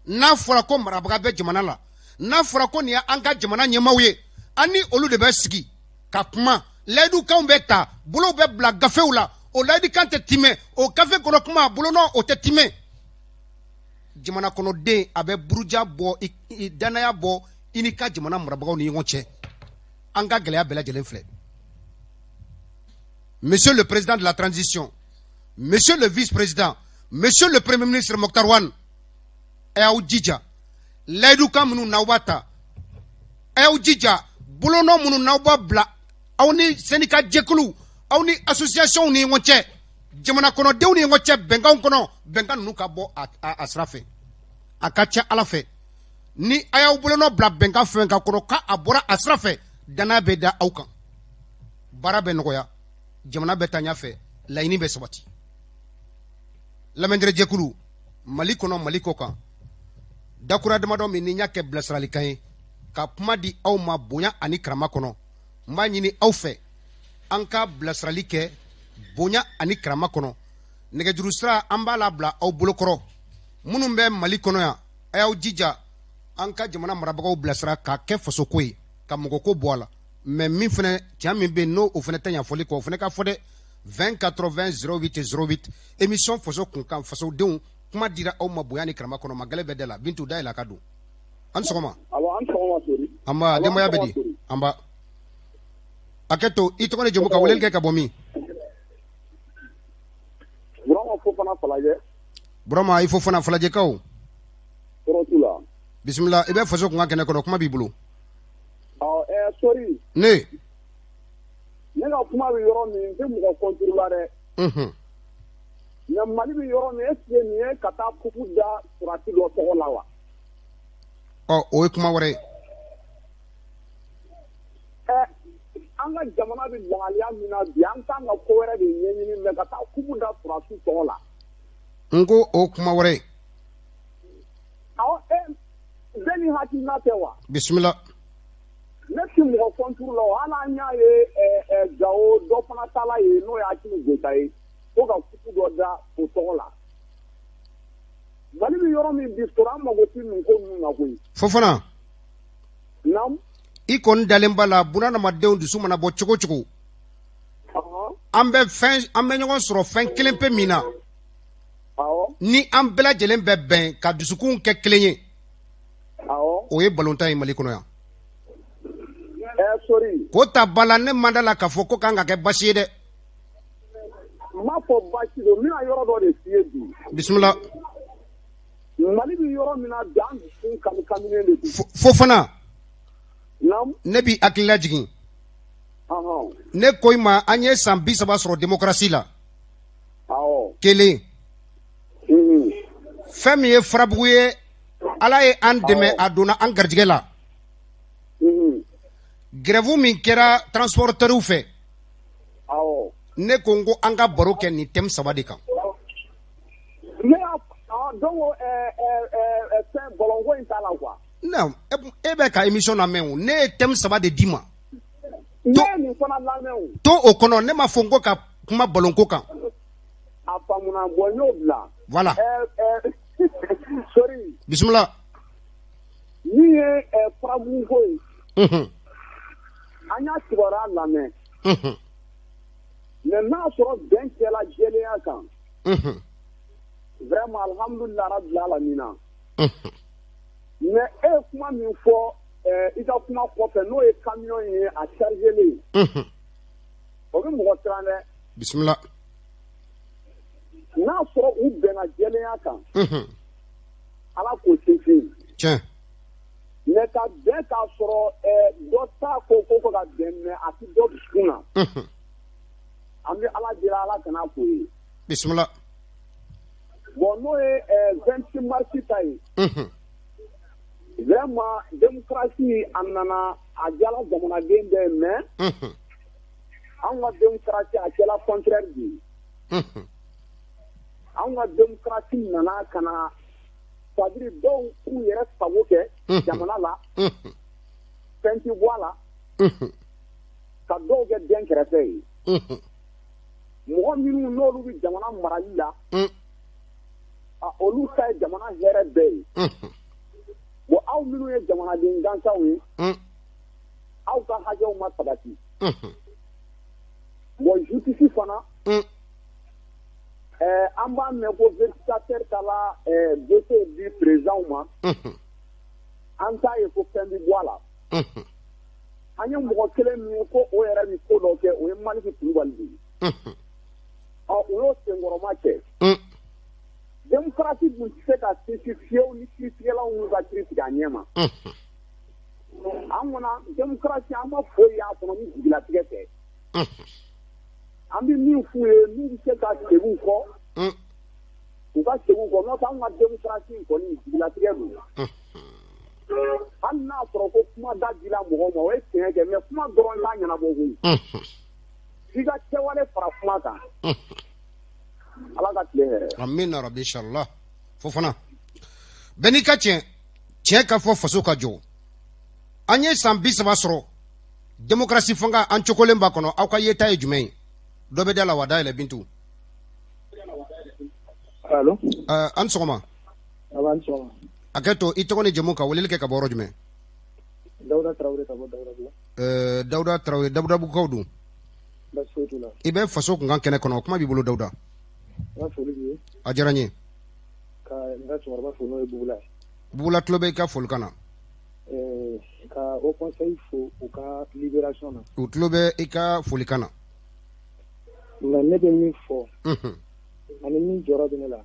Speaker 1: N'a fɔra ko marabaga bɛ jamana la, n'a fɔra ko nin ye an ka jamana ɲɛmaaw ye, an ni olu de bɛ sigi ka kuma, layidukanw bɛ ta, bolow bɛ bila gafew la, o layidukan tɛ timɛ, o gafe kɔnɔ kuma bolonɔ o tɛ timɛ, jamana kɔnɔden a bɛ buruja bɔ, i danaya bɔ i n'i ka jamana marabagaw ni ɲɔgɔn cɛ. An ka gɛlɛya bɛɛ lajɛlen filɛ. Monsieur le président de la transition, monsieur le vice-président, monsieur le premier ministre Moctar Ouane, a y'aw jija layidukan minnu n'aw b'a ta, a y'aw jija bolonɔ minnu n'aw b'a bila aw ni syndicat jɛkuluw, aw ni association ni ɲɔgɔn cɛ, jamana kɔnɔdenw ni ɲɔgɔn cɛ, bɛnkanw kɔnɔ, bɛnkan ninnu ka bɔ a sira fɛ. A ka ca Ala fɛ, ni a y'aw bolonɔ bila bɛnkan fɛn kan kɔnɔ k'a bɔra a sira fɛ, danaya bɛ da aw kan, baara bɛ nɔgɔya, jamana bɛ taa ɲɛfɛ, laɲini bɛ sabati. Lamɛnjɛkulu Mali kɔnɔ, Mali kɔ kan, dakura damadɔ min ni n y'a kɛ bilasiralikan ye ka kuma di aw ma bonya ani karama kɔnɔ, n b'a ɲini aw fɛ, an ka bilasirali kɛ bonya ani karama kɔnɔ. Nɛgɛjuru sira, an b'a labila aw bolokɔrɔ. Minnu bɛ Mali kɔnɔ yan, a y'aw jija an ka jamana marabagaw bilasira k'a kɛ fasoko ye, ka mɔgɔko bɔ a la. Mais min fana, tiɲɛ min bɛ yen, n'o o fana tɛ ɲɛfɔli kɔ, o fana ka fɔ dɛ. 20 80 08 08, émission Faso Kunkan, fasodenw kuma dira aw ma bonya ni karama kɔnɔ. Ma gɛlɛn bɛɛ da la. Bintu, da yɛlɛ a ka don. An sɔgɔma.
Speaker 2: Awɔ, an sɔgɔma Sori.
Speaker 1: An ba, denbaya bɛ di? An ba, hakɛ to, i tɔgɔ ni jamu, ka weleli kɛ ka bɔ min?
Speaker 2: Burama Fofana, Falajɛ.
Speaker 1: Burama, i Fofana, Falajɛkaw.
Speaker 2: Tɔɔrɔ t'u la.
Speaker 1: Bisimila, i bɛ Faso Kunkan kɛnɛ kɔnɔ, kuma b'i bolo.
Speaker 2: Ɔ, Sori.
Speaker 1: Ne.
Speaker 2: Ne ka kuma bɛ yɔrɔ min, n tɛ mɔgɔ contre la dɛ. Mais Mali bɛ yɔrɔ min, est ce que nin ye ka taa kupu da surasi dɔ tɔgɔ la wa?
Speaker 1: Ɔ, o ye kuma wɛrɛ ye.
Speaker 2: Ɛ, An ka jamana bɛ lahalaya min na bi, an kan ka ko wɛrɛ de ɲɛɲini, mais ka taa coupe da sɔrɔdasiw tɔgɔ la.
Speaker 1: N ko o kuma wɛrɛ ye.
Speaker 2: Awɔ, bɛɛ ni hakilina tɛ wa?
Speaker 1: Bisimila.
Speaker 2: Ne ti mɔgɔ contre la o, hali an y'a ye Gawo, dɔ fana taala yen, n'o ye Asimi Goyita ye, ko ka coupe dɔ da o tɔgɔ la. Mali bɛ yɔrɔ min bi sɔrɔ, an mago tɛ nin ko ninnu na koyi.
Speaker 1: Fofana.
Speaker 2: Naamu.
Speaker 1: I kɔni dalen b'a la, bunadamadenw dusu mana bɔ cogo cogo, an bɛ fɛn, an bɛ ɲɔgɔn sɔrɔ fɛn kelen pe min na, ni an bɛɛ lajɛlen bɛ bɛn ka dusukun kɛ kelen ye, o ye balontan ye Mali kɔnɔ yan.
Speaker 2: Sori.
Speaker 1: K'o ta ba la, ne man da la k'a fɔ ko kan ka kɛ basi ye dɛ.
Speaker 2: N m'a fɔ basi don, n bɛna yɔrɔ dɔ de f'i ye bi.
Speaker 1: Bisimila.
Speaker 2: Mali bɛ yɔrɔ min na bi, an dusukun kami kaminen de don.
Speaker 1: Fofana.
Speaker 2: Naamu.
Speaker 1: Ne b'i hakili lajigin. Ne ko i ma, an ye san 30 sɔrɔ démocratie la. Kelen. Fɛn min ye farabugu ye, Ala ye an dɛmɛ, a donna an garijɛgɛ la. Grève min kɛra transporteurs fɛ. Ne ko n ko an ka baro kɛ nin thème saba de kan.
Speaker 2: Ne y'a donc fɛn ballon in t'a la quoi.
Speaker 1: Non, e bɛ ka émission lamɛn o, ne ye thème saba de d'i ma.
Speaker 2: Ne ye nin fana lamɛn o.
Speaker 1: To o kɔnɔ, ne m'a fɔ n ko ka kuma ballon ko kan.
Speaker 2: A faamuna, bon n y'o bila.
Speaker 1: Voilà.
Speaker 2: Sori.
Speaker 1: Bisimila.
Speaker 2: Min ye farabugu ko ye. An y'a kibaruya lamɛn. Mais n'a sɔrɔ bɛn kɛla jɛlenya kan. Vraiment, alhamdulilah rabbil alamina. Mais e ye kuma min fɔ i ka kuma kɔfɛ, n'o ye camion ye a chargé, o bɛ mɔgɔ siran dɛ.
Speaker 1: Bisimila.
Speaker 2: N'a sɔrɔ u bɛnna jɛlenya kan, Ala k'o sinsin.
Speaker 1: Tiɲɛ.
Speaker 2: Mais ka bɛn k'a sɔrɔ dɔ ta ko ko ka bɛn, mais a tɛ dɔ dusukun na. An bɛ Ala deli, Ala kana k'o ye.
Speaker 1: Bisimila.
Speaker 2: Bon, n'o ye 26 mars ta ye. Vraiment, démocratie a nana, a diyala jamanaden bɛɛ, mais anw ka démocratie a kɛla contraire de ye. Anw ka démocratie nana ka na, c'est à dire dɔw k'u yɛrɛ sago kɛ jamana la, fɛn tɛ bɔ a la, ka dɔw kɛ den kɛrɛfɛ ye. Mɔgɔ minnu n'olu bɛ jamana marali la, olu ta ye jamana hɛrɛ bɛɛ ye. Bon, aw minnu ye jamanaden gansanw ye, aw ka hakɛw ma sabati. Bon, justice fana, an b'a mɛn ko vérificateur taara dossier di président ma, an t'a ye ko fɛn bɛ bɔ a la. An ye mɔgɔ kelen min ye ko o yɛrɛ bɛ ko dɔ kɛ, o ye Maliki Kulubali de ye. Ɔ, u y'o senkɔrɔma cɛ. Démocratie dun tɛ se ka sinsin fiyewu ni kiiritigɛlaw m'u ka kiiri tigɛ a ɲɛ ma. An kɔni, démocratie, an ma foyi y'a kɔnɔ ni jigilatigɛ tɛ. An bɛ min f'u ye, n'u bɛ se ka segin u kɔ, u ka segin u kɔ, n'o tɛ anw ka démocratie kɔni, jigilatigɛ don. Hali n'a sɔrɔ ko kuma da dila mɔgɔw ma, o ye tiɲɛ kɛ, mais kuma dɔrɔn t'a ɲɛnabɔ koyi. F'i ka kɛwale fara kuma kan. Ala ka tile hɛrɛ.
Speaker 1: Amina rabi, inshallah. Fofana, bɛɛ n'i ka tiɲɛ, tiɲɛ ka fɔ, faso ka jɔ. An ye san 30 sɔrɔ démocratie fanga, an cokolen b'a kɔnɔ. Aw ka yeta ye jumɛn ye? Dɔ bɛ da la wa? Dayɛlɛ, Bintu.
Speaker 3: Allo.
Speaker 1: An sɔgɔma.
Speaker 3: Aba, ni sɔgɔma.
Speaker 1: A kɛ to, i tɔgɔ ni jamu, ka weleli kɛ ka bɔ yɔrɔ jumɛn?
Speaker 3: Dawuda Tarawele ka bɔ Dawudabugu.
Speaker 1: Dawuda Tarawele, Dawudabugukaw dun?
Speaker 3: Basi foyi t'u la.
Speaker 1: I bɛ faso kunkan kɛnɛ kɔnɔ, kuma b'i bolo, Dawuda.
Speaker 3: N ka foli b'i ye.
Speaker 1: A diyara n ye.
Speaker 3: Ka n ka cɛkɔrɔba fo, n'o ye Bugula ye.
Speaker 1: Bugula tulo bɛ i ka folikan na.
Speaker 3: Ka Haut Conseil fo u ka libération na.
Speaker 1: U tulo bɛ i ka folikan na.
Speaker 3: Mais ne bɛ min fɔ, ani min jɔrɔ bɛ ne la,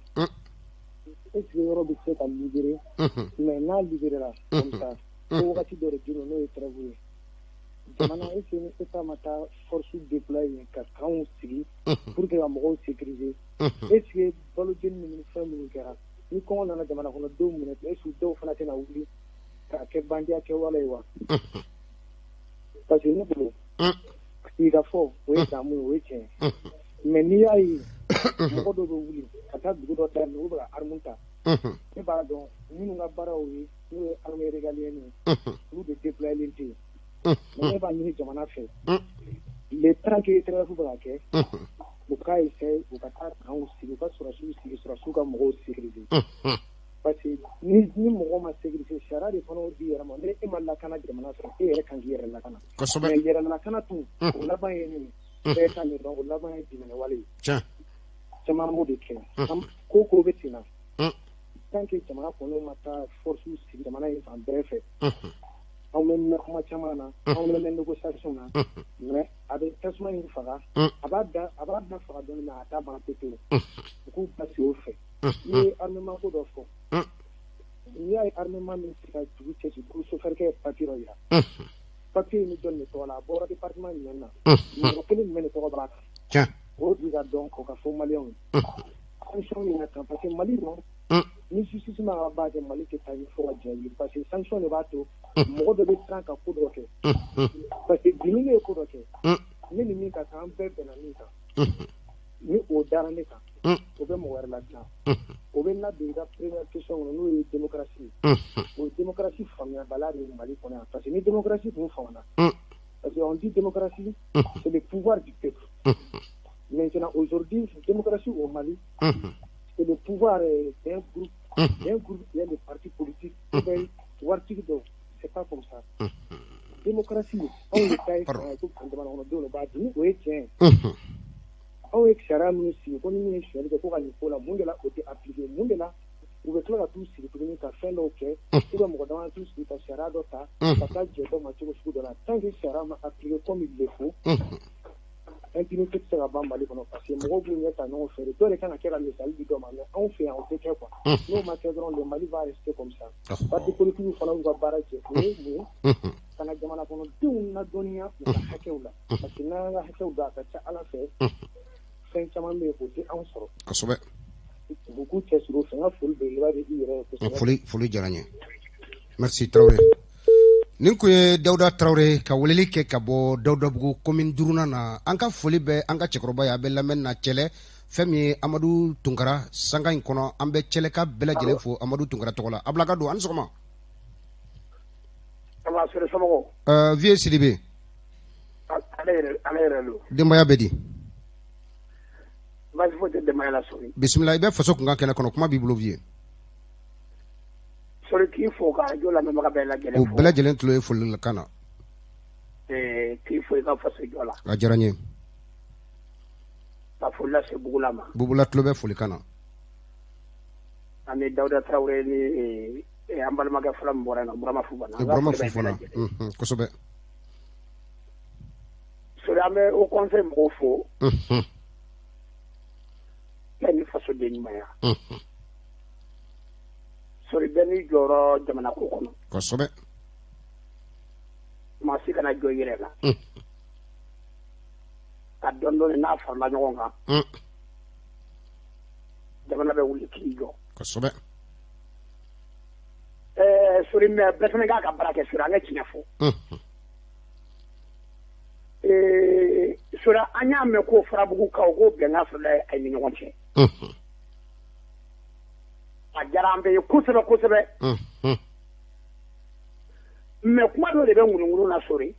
Speaker 3: est ce que yɔrɔ bɛ se ka libérer? Mais n'a libéré la comme ça, ko wagati dɔ de dir'u n'o ye trêve ye, jamana, est ce que ni État ma taa force déployer yen ka camps sigi pour que ka mɔgɔw sécuriser, est ce que balo jeni ni fɛn minnu kɛra, ni kɔngɔ nana jamana kɔnɔdenw minɛ, est ce que dɔw fana tɛna wuli k'a kɛ bandiya kɛwale ye wa? Parce que ne bolo Sigikafɔ, o ye damu ye, o ye tiɲɛ ye. Mais n'i y'a ye mɔgɔ dɔw bɛ wuli ka taa dugu dɔ daminɛ, u bɛ ka arme ta, ne b'a dɔn minnu ka baaraw ye, n'o ye armée régalienne ye, olu de déployé tɛ yen. Mais ne b'a ɲini jamana fɛ, le temps que trêve bɛ ka kɛ, u k'a essayer u ka taa camp sigi, u ka sɔrɔdasiw sigi, sɔrɔdasiw ka mɔgɔw sécuriser. Parce que ni mɔgɔ ma sécuriser, sariya de fana di yɛrɛ ma, ni e ma lakana jamana fɛ, e yɛrɛ kan k'i yɛrɛ lakana. Mais yɛrɛ lakana tun, o laban ye min ye, bɛɛ t'a ɲɛdɔn, o laban ye binkanni wale ye. Caman b'o de kɛ. Ko bɛ ten na. Tant que jamana kɔnɔ ma taa force sigi jamana in fan bɛɛ fɛ, anw bɛ mɛn kuma caman na, anw bɛ mɛn négociation na, mais a bɛ tasuma in faga, a b'a da faga dɔɔnin, mais a t'a ban pewu. U k'u basigi o fɛ. N'i ye armement ko dɔ fɔ, n'i y'a ye armement min se ka dugu cɛci, ko chauffeur kɛ ye papier dɔ yira, papier in bɛ jɔn de tɔgɔ la, a bɔra département jumɛn na, mɔgɔ kelen jumɛn de tɔgɔ b'a kan, o di ka dɔn, o ka fɔ maliyɛnw ye. Sanction min ka kan, parce que Mali nɔ, ni justice ma ka baara kɛ, Mali tɛ taa ɲɛ fo ka diɲɛ wuli, parce que sanction de b'a to mɔgɔ dɔ bɛ siran ka ko dɔ kɛ. Parce que bi ni ne ye ko dɔ kɛ, ne ni min ka kan, an bɛɛ bɛnna min kan, ni o dara ne kan, o bɛ mɔgɔ wɛrɛ ladilan. O bɛ ladon i ka première question kɔnɔ, n'o ye démocratie ye. O ye démocratie faamuyabaliya de ye Mali kɔnɔ yan, parce que ni démocratie tun faamuna, parce que on dit démocratie, c'est le pouvoir du peuple. Maintenant, aujourd'hui, démocratie au Mali, c'est le pouvoir d'un groupe, d'un groupe qui est le parti politique, waritigi dɔw, c'est pas comme ça. Démocratie, anw de ta ye fanga ye, ko jamana kɔnɔdenw de b'a dun, ni o ye tiɲɛ ye. Anw ye sariya minnu sigi ko ni min ye sonyali kɛ ko ka nin ko la, mun de la o tɛ appliquer? Mun de la u bɛ tila ka t'u sigi tuguni ka fɛn dɔw kɛ, ou bien mɔgɔ dama t'u sigi ka sariya dɔ ta ka taa jɛ dɔ ma cogo sugu dɔ la? Tant que sariya ma appliquer comme il le faut, impunité tɛ se ka ban Mali kɔnɔ, parce que mɔgɔw b'u ɲɛ ta ɲɔgɔn fɛ de. Dɔ de kan ka kɛ ka misali di dɔ ma, mais anw fɛ yan o tɛ kɛ quoi. N'o ma kɛ dɔrɔn, le Mali va rester comme ça. Parti politique fana y'u ka baara jɛ, o ye mun ye? Ka na jamana kɔnɔdenw ladɔnniya u ka hakɛw la, parce que n'an ka hakɛw dɔn, a ka ca Ala fɛ, fɛn caman bɛ yen, o tɛ anw sɔrɔ.
Speaker 1: Kosɛbɛ.
Speaker 3: U k'u cɛsiri o fɛ. N ka foli belebeleba bɛ i yɛrɛ ye kosɛbɛ.
Speaker 1: Foli diyara n ye. Merci Tarawele. Nin kun ye Dawuda Tarawele ka weleli kɛ ka bɔ Dawudabugu commune duurunan na. An ka foli bɛ an ka cɛkɔrɔba ye, a bɛ lamɛn na Cɛlɛ, fɛn min ye Amadu Tunkara sanga in kɔnɔ. An bɛ Cɛlɛka bɛɛ lajɛlen fo Amadu Tunkara tɔgɔ la. Abulaka don, an ni sɔgɔma. Vieux Sidibe.
Speaker 4: Ale yɛrɛ don.
Speaker 1: Denbaya bɛ di?
Speaker 4: Baasi foyi tɛ denbaya la sɔrɔ.
Speaker 1: Bisimila, i bɛ faso kunkan kɛnɛ kɔnɔ, kuma b'i bolo vieux.
Speaker 4: Sori, k'i fo ka radio lamɛnbaga bɛɛ lajɛlen
Speaker 1: fo. U bɛɛ lajɛlen tulo ye foli kan na.
Speaker 4: K'i fo i ka faso jɔ la.
Speaker 1: A diyara n ye.
Speaker 4: Ka foli lase Bugula ma.
Speaker 1: Bugula tulo bɛ foli kan na.
Speaker 4: Ani Dawuda Tarawele ni an balimakɛ fɔlɔ min bɔra yen nɔ, Burama Fofana.
Speaker 1: Burama Fofana, kosɛbɛ.
Speaker 4: Sori, an bɛ haut conseil mɔgɔw fo. Bɛɛ ni fasoden ɲumanya. Sori, bɛɛ n'i jɔyɔrɔ jamana ko kɔnɔ.
Speaker 1: Kosɛbɛ.
Speaker 4: Maa si kana jɔ i yɛrɛ la. Ka dɔɔni dɔɔni n'a farala ɲɔgɔn kan, jamana bɛ wuli k'i jɔ.
Speaker 1: Kosɛbɛ.
Speaker 4: Sori, mais bɛɛ fana k'a ka baara kɛ Sori, an ka tiɲɛ fɔ. Sori, an y'a mɛn ko Farabugukaw ko bɛnkan sɔrɔla a ni ɲɔgɔn cɛ. A diyara an bɛɛ ye kosɛbɛ kosɛbɛ. Mais kuma dɔ de bɛ ŋunuŋunu na Sori.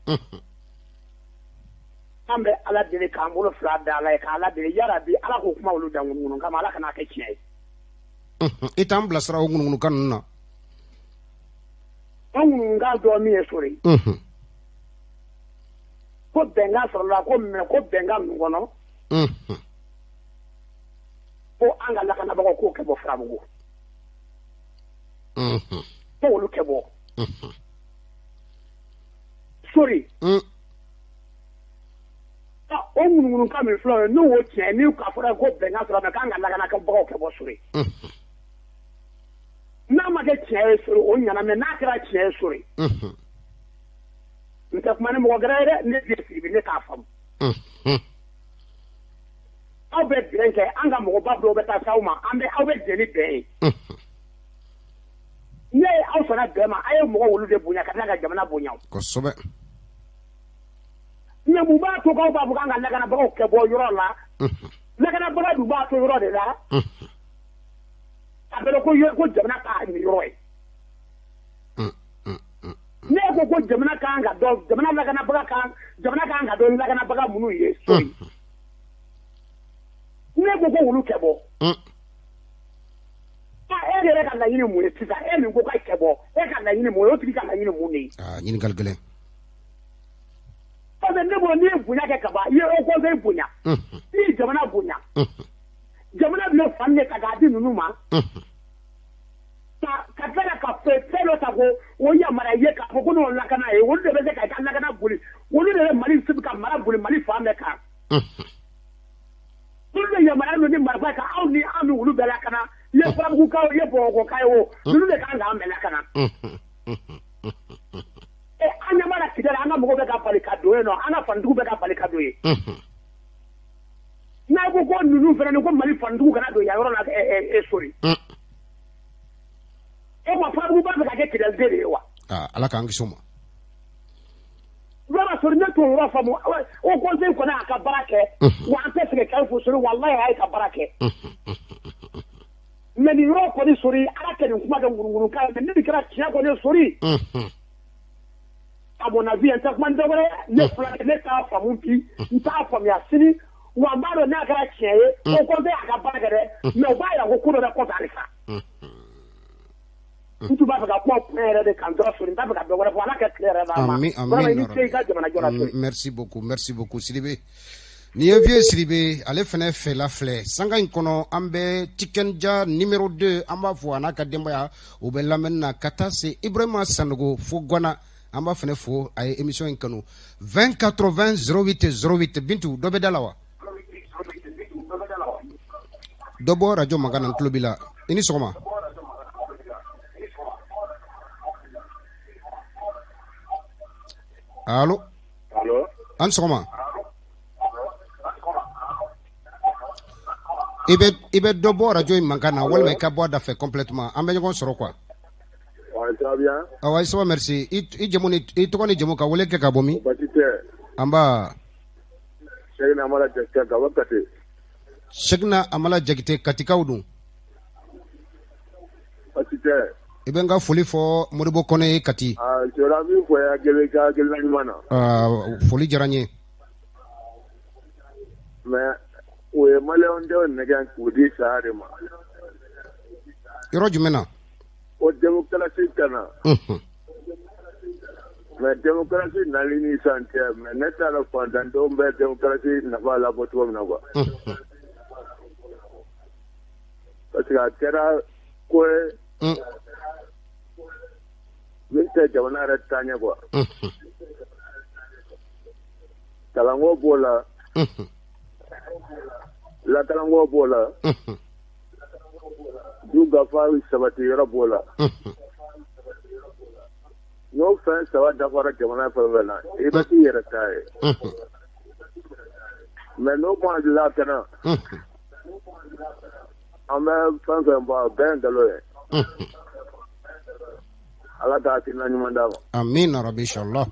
Speaker 4: An bɛ Ala deli k'an bolo fila da Ala ye, k'Ala deli yarabi Ala k'o kuma olu da ŋunuŋunu kama, Ala kana kɛ tiɲɛ ye.
Speaker 1: I t'an bilasira o ŋunuŋunukan ninnu na.
Speaker 4: An ŋunuŋunukan dɔ min ye Sori. Ko bɛnkan sɔrɔla ko mais ko bɛnkan ninnu kɔnɔ. Ko an ka lakanabagaw k'o kɛ bɔ Farabugu. Ko olu kɛ bɔ. Sori. O ŋunuŋunukan min filɛ o ye, n'o y'o tiɲɛ ni k'a fɔra ko bɛnkan sɔrɔ mais k'an ka lakanabagaw kɛ bɔ Sori. N'a ma kɛ tiɲɛ ye Sori, o ɲɛna, mais n'a kɛra tiɲɛ ye Sori. N tɛ kuma ni mɔgɔ gɛrɛ ye dɛ, ne den Sidibe, ne t'a faamu. Aw bɛ bɛn kɛ, an ka mɔgɔba dɔw bɛ taa s'aw ma, an bɛ aw bɛ jɛ ni bɛn ye. Ne ye aw sɔnna bɛn ma, a ye mɔgɔ wulu de bonya ka tila ka jamana bonya.
Speaker 1: Kosɛbɛ.
Speaker 4: Mais Mais mun b'a to k'aw b'a fɔ k'an ka lakanabagaw kɛ bɔ yɔrɔ la? Lakanabaga dun b'a to yɔrɔ de la. A bɛ ko jamana k'a nin yɔrɔ ye. Ne ko jamana kan ka dɔn, jamana lakanabaga kan, jamana kan ka dɔn lakanabaga minnu ye so ye. Ne ko olu kɛ bɔ. E yɛrɛ ka laɲini mun ye sisan? E min ko k'a kɛ bɔ, e ka laɲini mun ye? O tigi ka laɲini mun de ye?
Speaker 1: Ɲininkali gɛlɛn.
Speaker 4: Parce que ne bolo, n'i ye bonya kɛ ka ban, i ye haut conseil bonya, i ye jamana bonya. Jamana bɛ fan de ta k'a di ninnu ma. Ka tila ka fɛn dɔ ta ko o yamaruya ye k'a fɔ ko n'o lakana ye, olu de bɛ se ka i ka lakana boli, olu de bɛ Mali ka mara boli Mali fan bɛɛ kan. Olu de yamaruya don ni marifa kan, aw ni an ni olu bɛɛ lakana. I ye Farabugukaw, i ye Bamakɔkaw ye o, ninnu de kan k'an bɛɛ lakana. An ɲɛ b'a la Kidali, an ka mɔgɔw bɛ ka bali ka don yen nɔ, an ka fanitigiw bɛ ka bali ka don yen. N'a ko ko ninnu fana ni ko Mali fanitigiw kana don yan yɔrɔ la, sori. E ma Farabugu b'a fɛ ka kɛ Kidaliden de ye wa?
Speaker 1: Ala k'an kisi o ma.
Speaker 4: Vraiment sori, ne t'o yɔrɔ faamu. Haut conseil kɔni y'a ka baara kɛ, wa an tɛ sɛgɛn k'aw fo sori, walahi a ye ka baara kɛ. Mais nin yɔrɔ kɔni sori, ala kɛ nin kuma kɛ ŋunuŋunukan ye, mais ne kɛra tiɲɛ kɔni ye sori. À mon avis, n tɛ kuma ni dɔ wɛrɛ ye, ne fila ne t'a faamu bi, n t'a faamuya sini, wa n b'a dɔn n'a kɛra tiɲɛ ye, haut conseil y'a ka baara kɛ dɛ, mais o b'a yira ko ko dɔ bɛ kɔfɛ halisa. N tun b'a fɛ ka kuma point yɛrɛ de kan dɔrɔn sori, n t'a fɛ ka dɔ wɛrɛ fɔ, ala ka tile yɛrɛ d'an ma.
Speaker 1: Amin, amin.
Speaker 4: I ni ce i ka jamana jɔ la sori.
Speaker 1: Merci beaucoup, merci beaucoup Sidibe. Nin ye vieux Sidibe, ale fɛnɛ fɛla filɛ sanga in kɔnɔ. An bɛ Tikenja numéro 2, an b'a fɔ a n'a ka denbaya, u bɛ lamɛnni na ka taa se Ibrahima Sanogo fo Gwana, an b'a fɛnɛ fo, a ye émission in kanu. 20 80 08 08. Bintu, dɔ bɛ da la wa? Dɔ bɔ radio mankan na, n tulo b'i la. I ni sɔgɔma. Allo?
Speaker 2: Allo?
Speaker 1: An sɔgɔma. I bɛ dɔ bɔ radio in mankan na walima i ka bɔ a da fɛ complètement, an bɛ ɲɔgɔn sɔrɔ quoi.
Speaker 2: Ouais, ça va bien?
Speaker 1: Awa, ça va, merci. I jamu ni i tɔgɔ ni jamu, ka wele kɛ ka bɔ min?
Speaker 2: Basi tɛ.
Speaker 1: An ba.
Speaker 2: Cheickna Amala Jakite ka bɔ Kati.
Speaker 1: Cheickna Amala Jakite, Katikaw dun?
Speaker 2: Basi tɛ.
Speaker 1: I bɛ n ka foli fɔ Modibo Kɔnɛ ye Kati.
Speaker 2: Ah, Sora min fɔ ya gɛlɛ ka gɛlɛ ɲuman na.
Speaker 1: Ah, foli diyara n ye.
Speaker 2: Mais o ye maliyɛnw denw nɛgɛn k'u di saya de ma.
Speaker 1: Yɔrɔ jumɛn na?
Speaker 2: O démocratie ka na. Mais démocratie nali ni sisan cɛ, mais ne t'a dɔn fantandenw bɛ démocratie nafa labɔ cogo min na quoi. Parce que a kɛra ko ye min tɛ jamana yɛrɛ taa ɲɛ quoi. Kalanko b'o la, lakalanko b'o la, dunkafa sabati yɔrɔ b'o la. N'o fɛn saba dafara jamana fɛn fɛn na, i bɛ k'i yɛrɛ ta ye. Mais n'o ma lakana, an bɛ fɛn fɛn bɔ, a bɛɛ ye nkalon ye. Ala ka hakilina ɲuman d'a ma.
Speaker 1: Amin rabi, inshallah.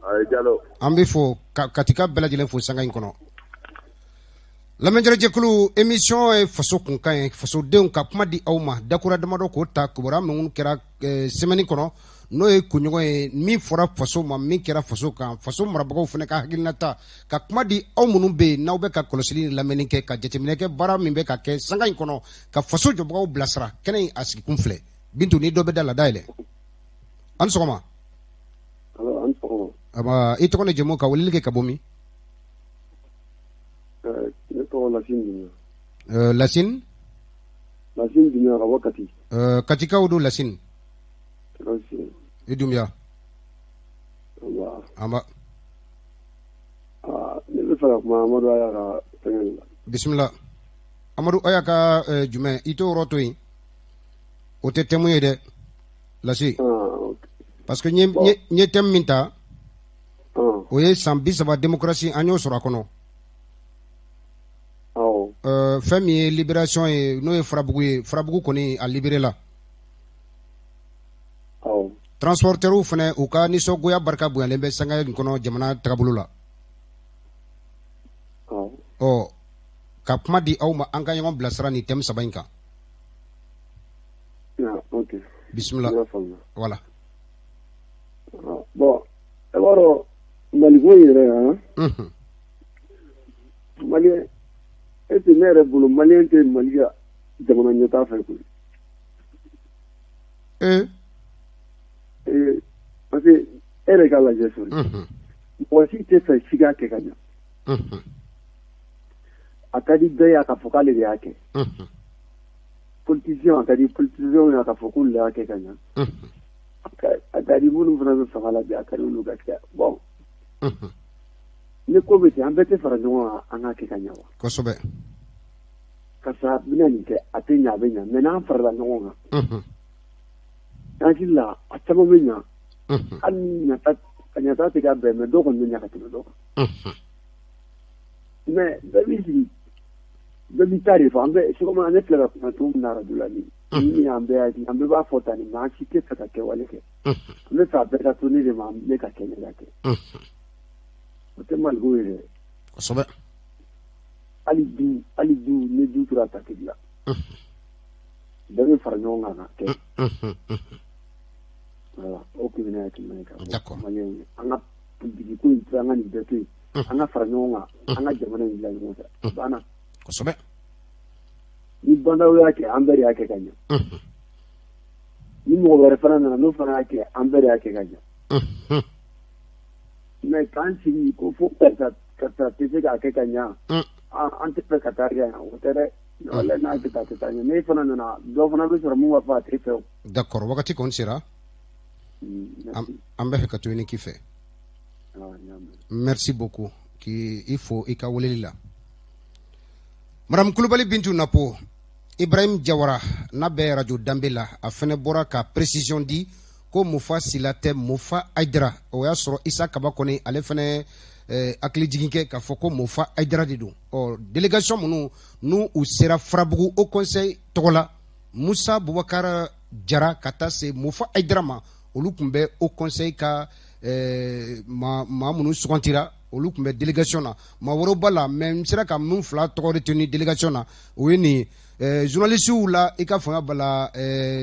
Speaker 2: Ayi, Jalo.
Speaker 1: An bɛ fo Katika bɛɛ lajɛlen fo sanga in kɔnɔ. Lamɛnjɛkulu, émission ye faso kunkan ye, fasodenw ka kuma di aw ma, dakura damadɔ k'o ta kibaruya minnu kɛra semaine kɔnɔ, n'o ye kunɲɔgɔn ye, min fɔra faso ma, min kɛra faso kan, faso marabagaw fana ka hakilinata ka kuma di aw minnu bɛ yen n'aw bɛ ka kɔlɔsili ni lamɛnni kɛ, ka jateminɛ kɛ baara min bɛ ka kɛ sanga in kɔnɔ, ka faso jɔbagaw bilasira. Kɛnɛ in a sigikun filɛ. Bintu, ni dɔ bɛ da la, dayɛlɛ. An sɔgɔma. Aba, i tɔgɔ ni jamu, ka weleli kɛ ka bɔ min?
Speaker 5: Ne tɔgɔ Lasine Dunbiya.
Speaker 1: Lasine?
Speaker 5: Lasine Dunbiya ka bɔ Kati.
Speaker 1: Katikaw don Lasine? I Dunbiya. Aba.
Speaker 5: Ne bɛ fɛ ka kuma Amadu Aya ka fɛngɛ la.
Speaker 1: Bisimila. Amadu Aya ka jumɛn? I t'o yɔrɔ to yen. O tɛ thème ye dɛ, Lasi. Parce que n ye thème min ta, o ye san 30 démocratie, an y'o sɔrɔ a kɔnɔ. Fɛn min ye libération ye, n'o ye Farabugu ye, Farabugu kɔni a libéré la. Transporteurs fana, u ka nisɔngoya barika bonyalen bɛ sanga in kɔnɔ jamana tagabolo la. Ka kuma di aw ma, an ka ɲɔgɔn bilasira ni thème saba in kan.
Speaker 5: Ah, ok.
Speaker 1: Bisimila. Voilà.
Speaker 5: Bon, e b'a dɔn Maliko in yɛrɛ, han, Malien e tɛ, ne yɛrɛ bolo, Malien tɛ Mali ka jamana ɲɛtaa fɛ koyi.
Speaker 1: Ee.
Speaker 5: Ee, parce que e yɛrɛ k'a lajɛ sori, mɔgɔ si tɛ fɛ si k'a kɛ ka ɲa. A ka di bɛɛ ye a ka fɔ k'ale de y'a kɛ. Politicien, a ka di politicien ye a ka fɔ k'olu de y'a kɛ ka ɲa. A ka di minnu fana bɛ fanga la bi, a ka di olu ka kɛ. Bon, ni ko bɛ ten, an bɛɛ tɛ fara ɲɔgɔn kan an k'a kɛ ka ɲa wa?
Speaker 1: Kosɛbɛ.
Speaker 5: Karisa bɛna nin kɛ, a tɛ ɲa, a bɛ ɲa, mais n'an farala ɲɔgɔn kan, an hakili la a caman bɛ ɲa. Hali ni ɲata a ɲata tɛ ka bɛn, mais dɔw kɔni bɛ ɲa ka tɛmɛ dɔw kan. Mais bɛɛ b'i sigi, bɛɛ b'i ta de fɔ. An bɛɛ, c'est comme ne filɛ ka kuma cogo min na arajo la nin, ni an bɛɛ hakili, an bɛɛ b'a fɔ tan nin, mais an si tɛ fɛ ka kɛwale kɛ. An bɛ fɛ a bɛɛ ka to ne de ma, ne ka kɛ, ne ka kɛ. O tɛ Maliko ye dɛ.
Speaker 1: Kosɛbɛ.
Speaker 5: Hali du ni du tora ta tɛ dilan, bɛɛ bɛ fara ɲɔgɔn kan ka kɛ. Voilà, o tun bɛ ne hakilina ye k'a fɔ Malien ye, an ka politiki ko in to, an ka nin bɛɛ to yen, an ka fara ɲɔgɔn kan, an ka jamana in dilan ɲɔgɔn fɛ, a banna.
Speaker 1: Kosɛbɛ.
Speaker 5: Ni bandaw y'a kɛ, an bɛɛ de y'a kɛ ka ɲɛ. Ni mɔgɔ wɛrɛ fana nana, n'o fana y'a kɛ, an bɛɛ de y'a kɛ ka ɲɛ. Mais k'an sigi ko fo karisa, karisa tɛ se k'a kɛ ka ɲɛ, an tɛ fɛ ka taa kɛ yan, o tɛ dɛ. Walahi, n'a kɛ taa, tɛ taa ɲɛ. N'e fana nana, dɔ fana bɛ sɔrɔ mun b'a fɔ a tɛ fɛ o.
Speaker 1: D'accord, wagati kɔni sera. An bɛ fɛ ka to i ni k'i fɛ. Merci beaucoup k'i i fo i ka weleli la. Madame Kulubali Bintu Napo, Ibrahim Jawara n'a bɛ radio Danbe la, a fɛnɛ bɔra ka précision di ko Mofa Sila tɛ, Mofa Ayidara. O y'a sɔrɔ Isa Kaba kɔni, ale fɛnɛ hakili jigin kɛ k'a fɔ ko Mofa Ayidara de don. Ɔ, délégation minnu n'u u sera Farabugu Haut Conseil tɔgɔ la, Musa Bubakar Jara ka taa se Mofa Ayidara ma, olu tun bɛ Haut Conseil ka maa minnu sugantira, olu tun bɛ délégation na. Maa wɛrɛw b'a la, mais n sera ka min fila tɔgɔ retenu délégation na, o ye nin ye. Journalistes la, i ka faamuya b'a la,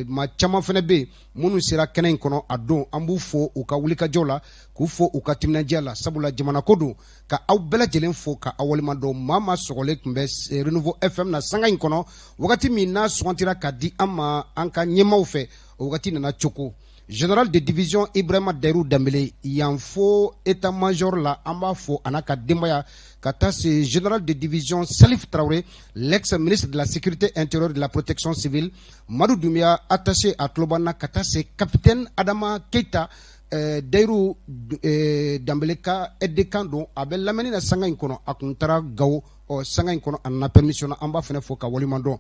Speaker 1: maa caman fana bɛ yen minnu sera kɛnɛ in kɔnɔ a don. An b'u fo u ka wulikajɔ la, k'u fo u ka timinandiya la, sabula jamana ko don. Ka aw bɛɛ lajɛlen fo ka aw waleɲuman dɔn. Maa maa sɔgɔlen tun bɛ Renouveau FM na sanga in kɔnɔ, wagati min n'a sugantira ka di an ma an ka ɲɛmaaw fɛ, o wagati nana cogo. Général de division Ibrahima Dayiru Danbele, yan fo état major la, an b'a fo a n'a ka denbaya, ka taa se général de division Salif Traoré, l'ex ministre de la Sécurité intérieure, de la Protection civile, Madu Doumbia, attaché à Tlobana, ka taa se capitaine Adama Keita, Dayiru Danbele ka aide de camp don. A bɛ lamɛnni na sanga in kɔnɔ, a kun taara Gawo. Ɔ, sanga in kɔnɔ a nana permission na, an b'a fana fo ka waleɲuman dɔn.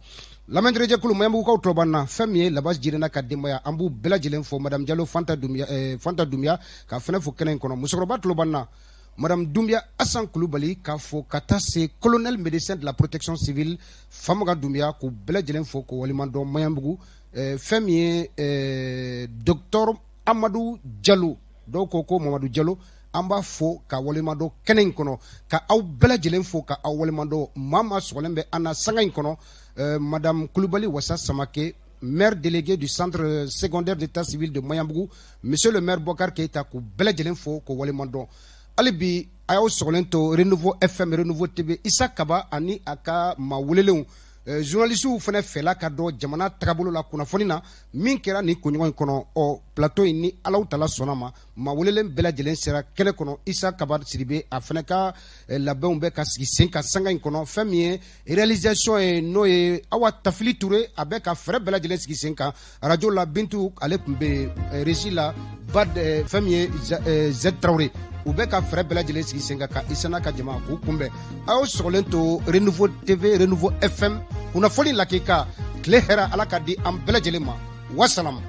Speaker 1: Lamɛnjɛkulu Maɲanbugukaw tulo na, fɛn min ye Labasi Jirina ka denbaya, an b'u bɛɛ lajɛlen fo. Madame Jalo, Fanta Dunbiya, Fanta Dunbiya ka fana fo kɛnɛ in kɔnɔ. Musokɔrɔba tulo na, madame Dunbiya Asan Kulubali k'a fo, ka taa se colonel médecin de la Protection civile Famaga Dunbiya, k'u bɛɛ lajɛlen fo k'u waleɲuman dɔn Maɲanbugu. Fɛn min ye docteur Amadu Jalo, dɔw ko ko Mamadu Jalo, an b'a fo ka waleɲuman dɔn kɛnɛ in kɔnɔ. Ka aw bɛɛ lajɛlen fo ka aw waleɲuman dɔn. Maa maa sɔgɔlen bɛ an na sanga in kɔnɔ, madame Kulubali Wasa Samake, maire délégué du centre secondaire d'état civil de Maɲanbugu, monsieur le maire Bokar Keita, k'u bɛɛ lajɛlen fo k'u waleɲuman dɔn. Hali bi a y'aw sɔgɔlen to Renouveau FM, Renouveau TV. Isa Kaba ani a ka maa welelenw, journalistes fana fɛla ka dɔn jamana tagabolo la kunnafoni na min kɛra nin kunɲɔgɔn in kɔnɔ. Ɔ, plateau in, ni Alahu Taala sɔnna ma, maa welelen bɛɛ lajɛlen sera kɛnɛ kɔnɔ. Isa Kaba Sidibe, a fana ka labɛnw bɛ ka sigi sen kan sanga in kɔnɔ. Fɛn min ye réalisation ye, n'o ye Awa Tafili Ture, a bɛ ka fɛɛrɛ bɛɛ lajɛlen sigi sen kan. Radio la, Bintu ale tun bɛ yen, régie la, Bad, fɛn min ye Z Traoré, u bɛ ka fɛɛrɛ bɛɛ lajɛlen sigi sen kan ka Isa n'a ka jama k'u kunbɛn. A y'aw sɔgɔlen to Renouveau TV, Renouveau FM. Kunnafoni lakika, tile hɛrɛ, Ala ka di an bɛɛ lajɛlen ma. Wasalam.